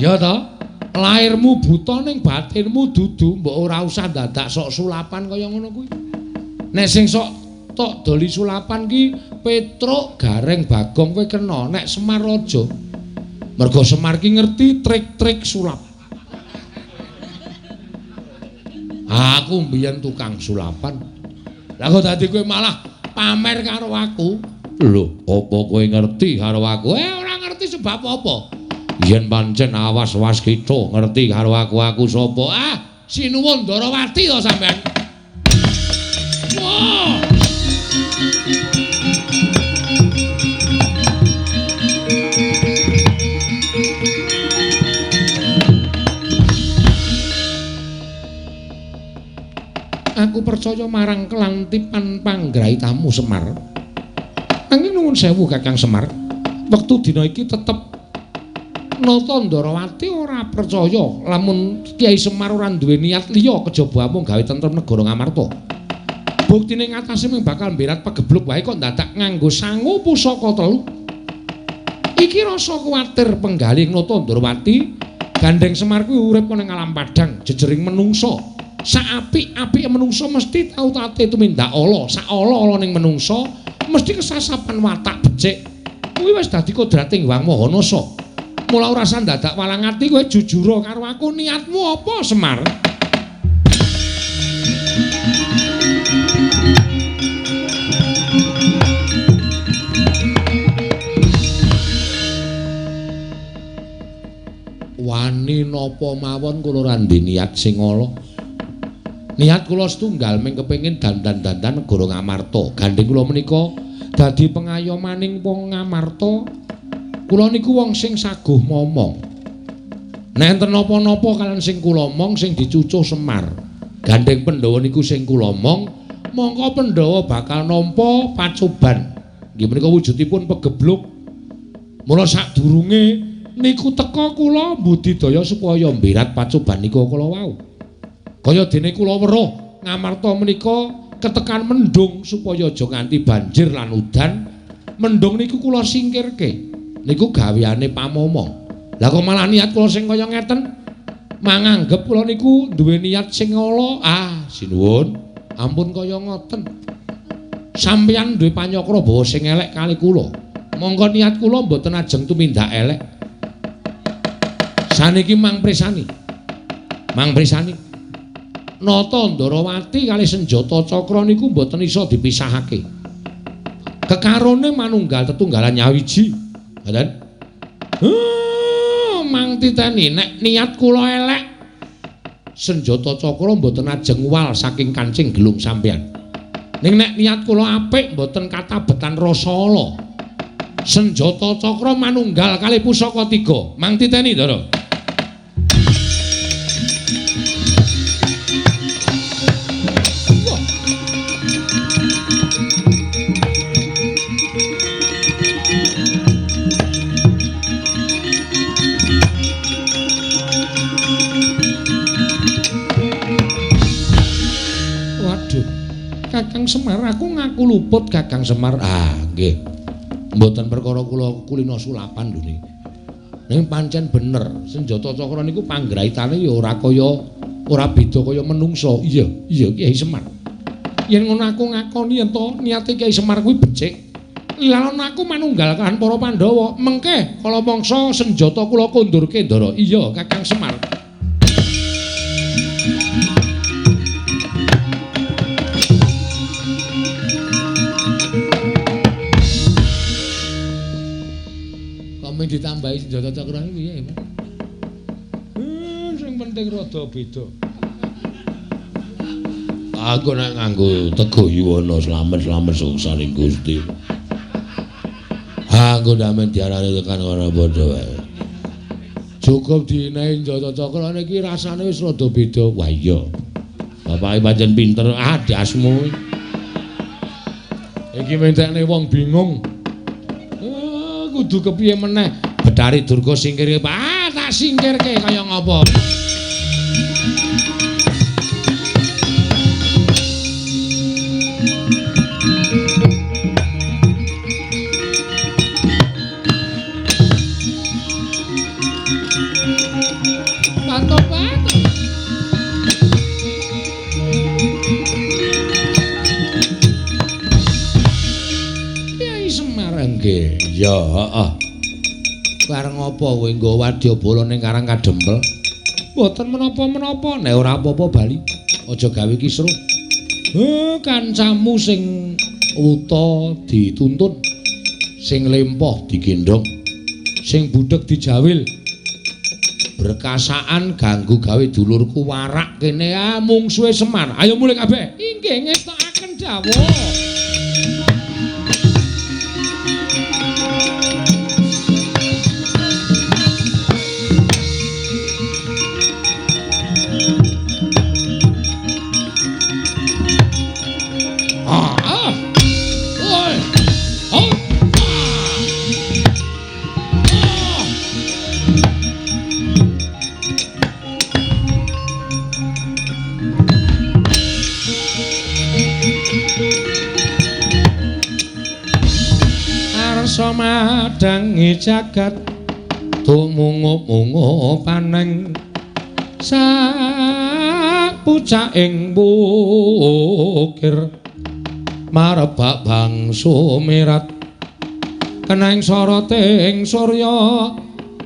Ya ta? Lairmu buta ning batinmu dudu, mbok ora usah dadak sok sulapan kaya ngono kuwi. Nek sing sok tok doli sulapan ki Petruk, Gareng, Bagong kowe kena, nek Semar aja. Mergo Semar ki ngerti trik-trik sulap. Aku mbiyen tukang sulapan. Lah kok dadi kowe malah pamer karo aku? Lho, apa kowe ngerti karo aku? Ora ngerti sebab apa. Yen pancen awas-was kita ngerti karo aku, aku sapa? Sinuwun Ndarawati to sampean. Wah. Aku percaya marang kelantipan panggraitamu Semar. Nanging nuwun sewu Kakang Semar, wektu dina iki tetep Nata Ndarawati ora percaya lamun Kyai Semar ora duwe niat liya kejaba amung gawe tentrem negara Ngamarta. Buktine ngatasé mung bakal mberat pegebluk wae kok dadak nganggo sangu pusaka telu. Iki rasa kuwatir penggalih Nata Ndarawati, gandeng Semar kuwi urip ana ing alam padhang jejering menungsa. Saapik-apike menungsa mesti tau tate tumindak ala, sak ala-alaning menungsa mesti kesasapan watak becik. Kuwi wis dadi kodrating Hyang Maha Nasa. Mula ora usah dadak walang ati, kowe jujur karo aku, niatmu apa Semar? Wani napa mawon kula ora ndhe niat sing ala. Niat kula setunggal ming kepengin dandan-dandan negara Ngamarta. Gandheng kula menika dadi pengayomaning wong Ngamarta. Kula niku wong sing saguh momong. Nek enten napa-napa kalian sing kula omong sing dicucuh Semar. Gandheng Pandhawa niku sing kula omong, mongko Pandhawa bakal nampa pacoban. Nggih menika wujudipun pegebluk. Mula sadurunge niku teka kula mbudidaya supaya mbirat pacoban niku kala wau. Kaya dene kula weruh Ngamarta menika ketekan mendung supaya aja nganti banjir lan udan. Mendung niku kula singkirke. Niku gaweane pamomong. Lah kok malah niat kula sing kaya ngeten? Manganggep kula niku duwe niat sing ala. Ah, sinuwun, ampun kaya ngoten. Sampeyan duwe panyakra bawa sing elek kali kula. Monggo niat kula mboten ajeng tumindak elek. Saniki mang presani. Mang presani. Nata Ndarawati kali senjata cakra niku mboten iso dipisahake. Kekarone manunggal tetunggalan nyawiji. Ngoten. Mang titeni nek niat kula elek, senjata cakra mboten ajeng wal saking kancing gelung sampeyan. Ning nek niat kula apik mboten katabetan rasa ala. Senjata cakra manunggal kali pusaka tiga. Mang titeni, Ndara. Kakang Semar, aku ngaku luput Kakang Semar. Ah, nggih. Mboten perkara kula kulino sulapan lho niki. Ning pancen bener, senjata cakra niku panggraitane ya ora kaya ora beda kaya menungsa. Iya, iya Kyai Semar. Yen ngono aku ngakoni yen to niate Kyai Semar kuwi becik. Lan aku manunggal kalihan para Pandhawa. Mengke kala mangsa senjata kula kondurke, Ndara. Iya, Kakang Semar. Ditambahi senjata cakra iki piye, Mas? Sing penting rada beda. Aku nek nganggo Teguh Yuwana slamet-slamet suksaning Gusti. Aku ndamen diarani tekan kono padha wae. Cukup dinehi senjata cakra niki rasane wis rada beda. Wah iya. Bapake pancen pinter. Ah, dasmu. Iki mentekne wong bingung. Kudu kepiye meneh? Betari Durga singkirke. Ah, tak singkirke kaya ngapa? Pato-pato. Kyai Semar nggih. Ya, heeh. Bareng apa kowe nggawa wadyabala ning Karang Kadempel? Mboten menapa-menapa, nek ora apa-apa bali. Aja gawe kisruh. Kancamu sing wuta dituntun, sing lempoh digendhong, sing budheg dijawil. Berkasaan ganggu gawe dulurku warak kene ah mungsuhe Semar. Ayo mulih kabeh. Inggih ngestokaken dawuh. Madangi jagat tumungup-mungup paneng sak pucaking bukir marebak bangsu mirat keneng soroting surya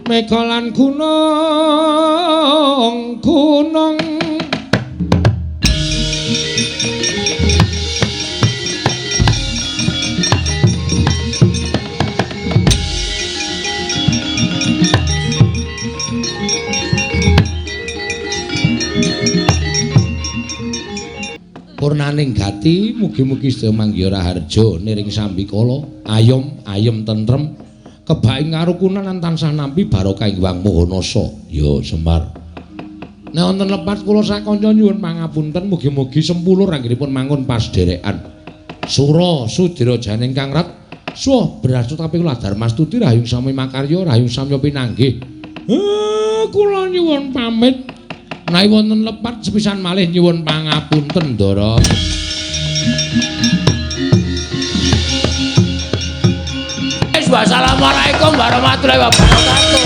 mega lan gunung gunung. Purnaning gati mugi-mugi sedaya manggiha raharja niring sambikala ayom ayem tentrem kebak ing karukunan lan tansah nampi barokah ing Hyang Maha Nasa. Ya Semar. Nek wonten lepat kula sakanca nyuwun pangapunten mugi-mugi sempulur anggenipun mangun pasderekan. Sura sudira janing kang rat suwa brastu tapi kula darmastuti rahayung sami makarya rahayung samya pinanggih. Kula nyuwun pamit. Menawi wonten lepat sepisan malih nyuwun pangapunten Ndara. Wassalamualaikum warahmatullahi wabarakatuh.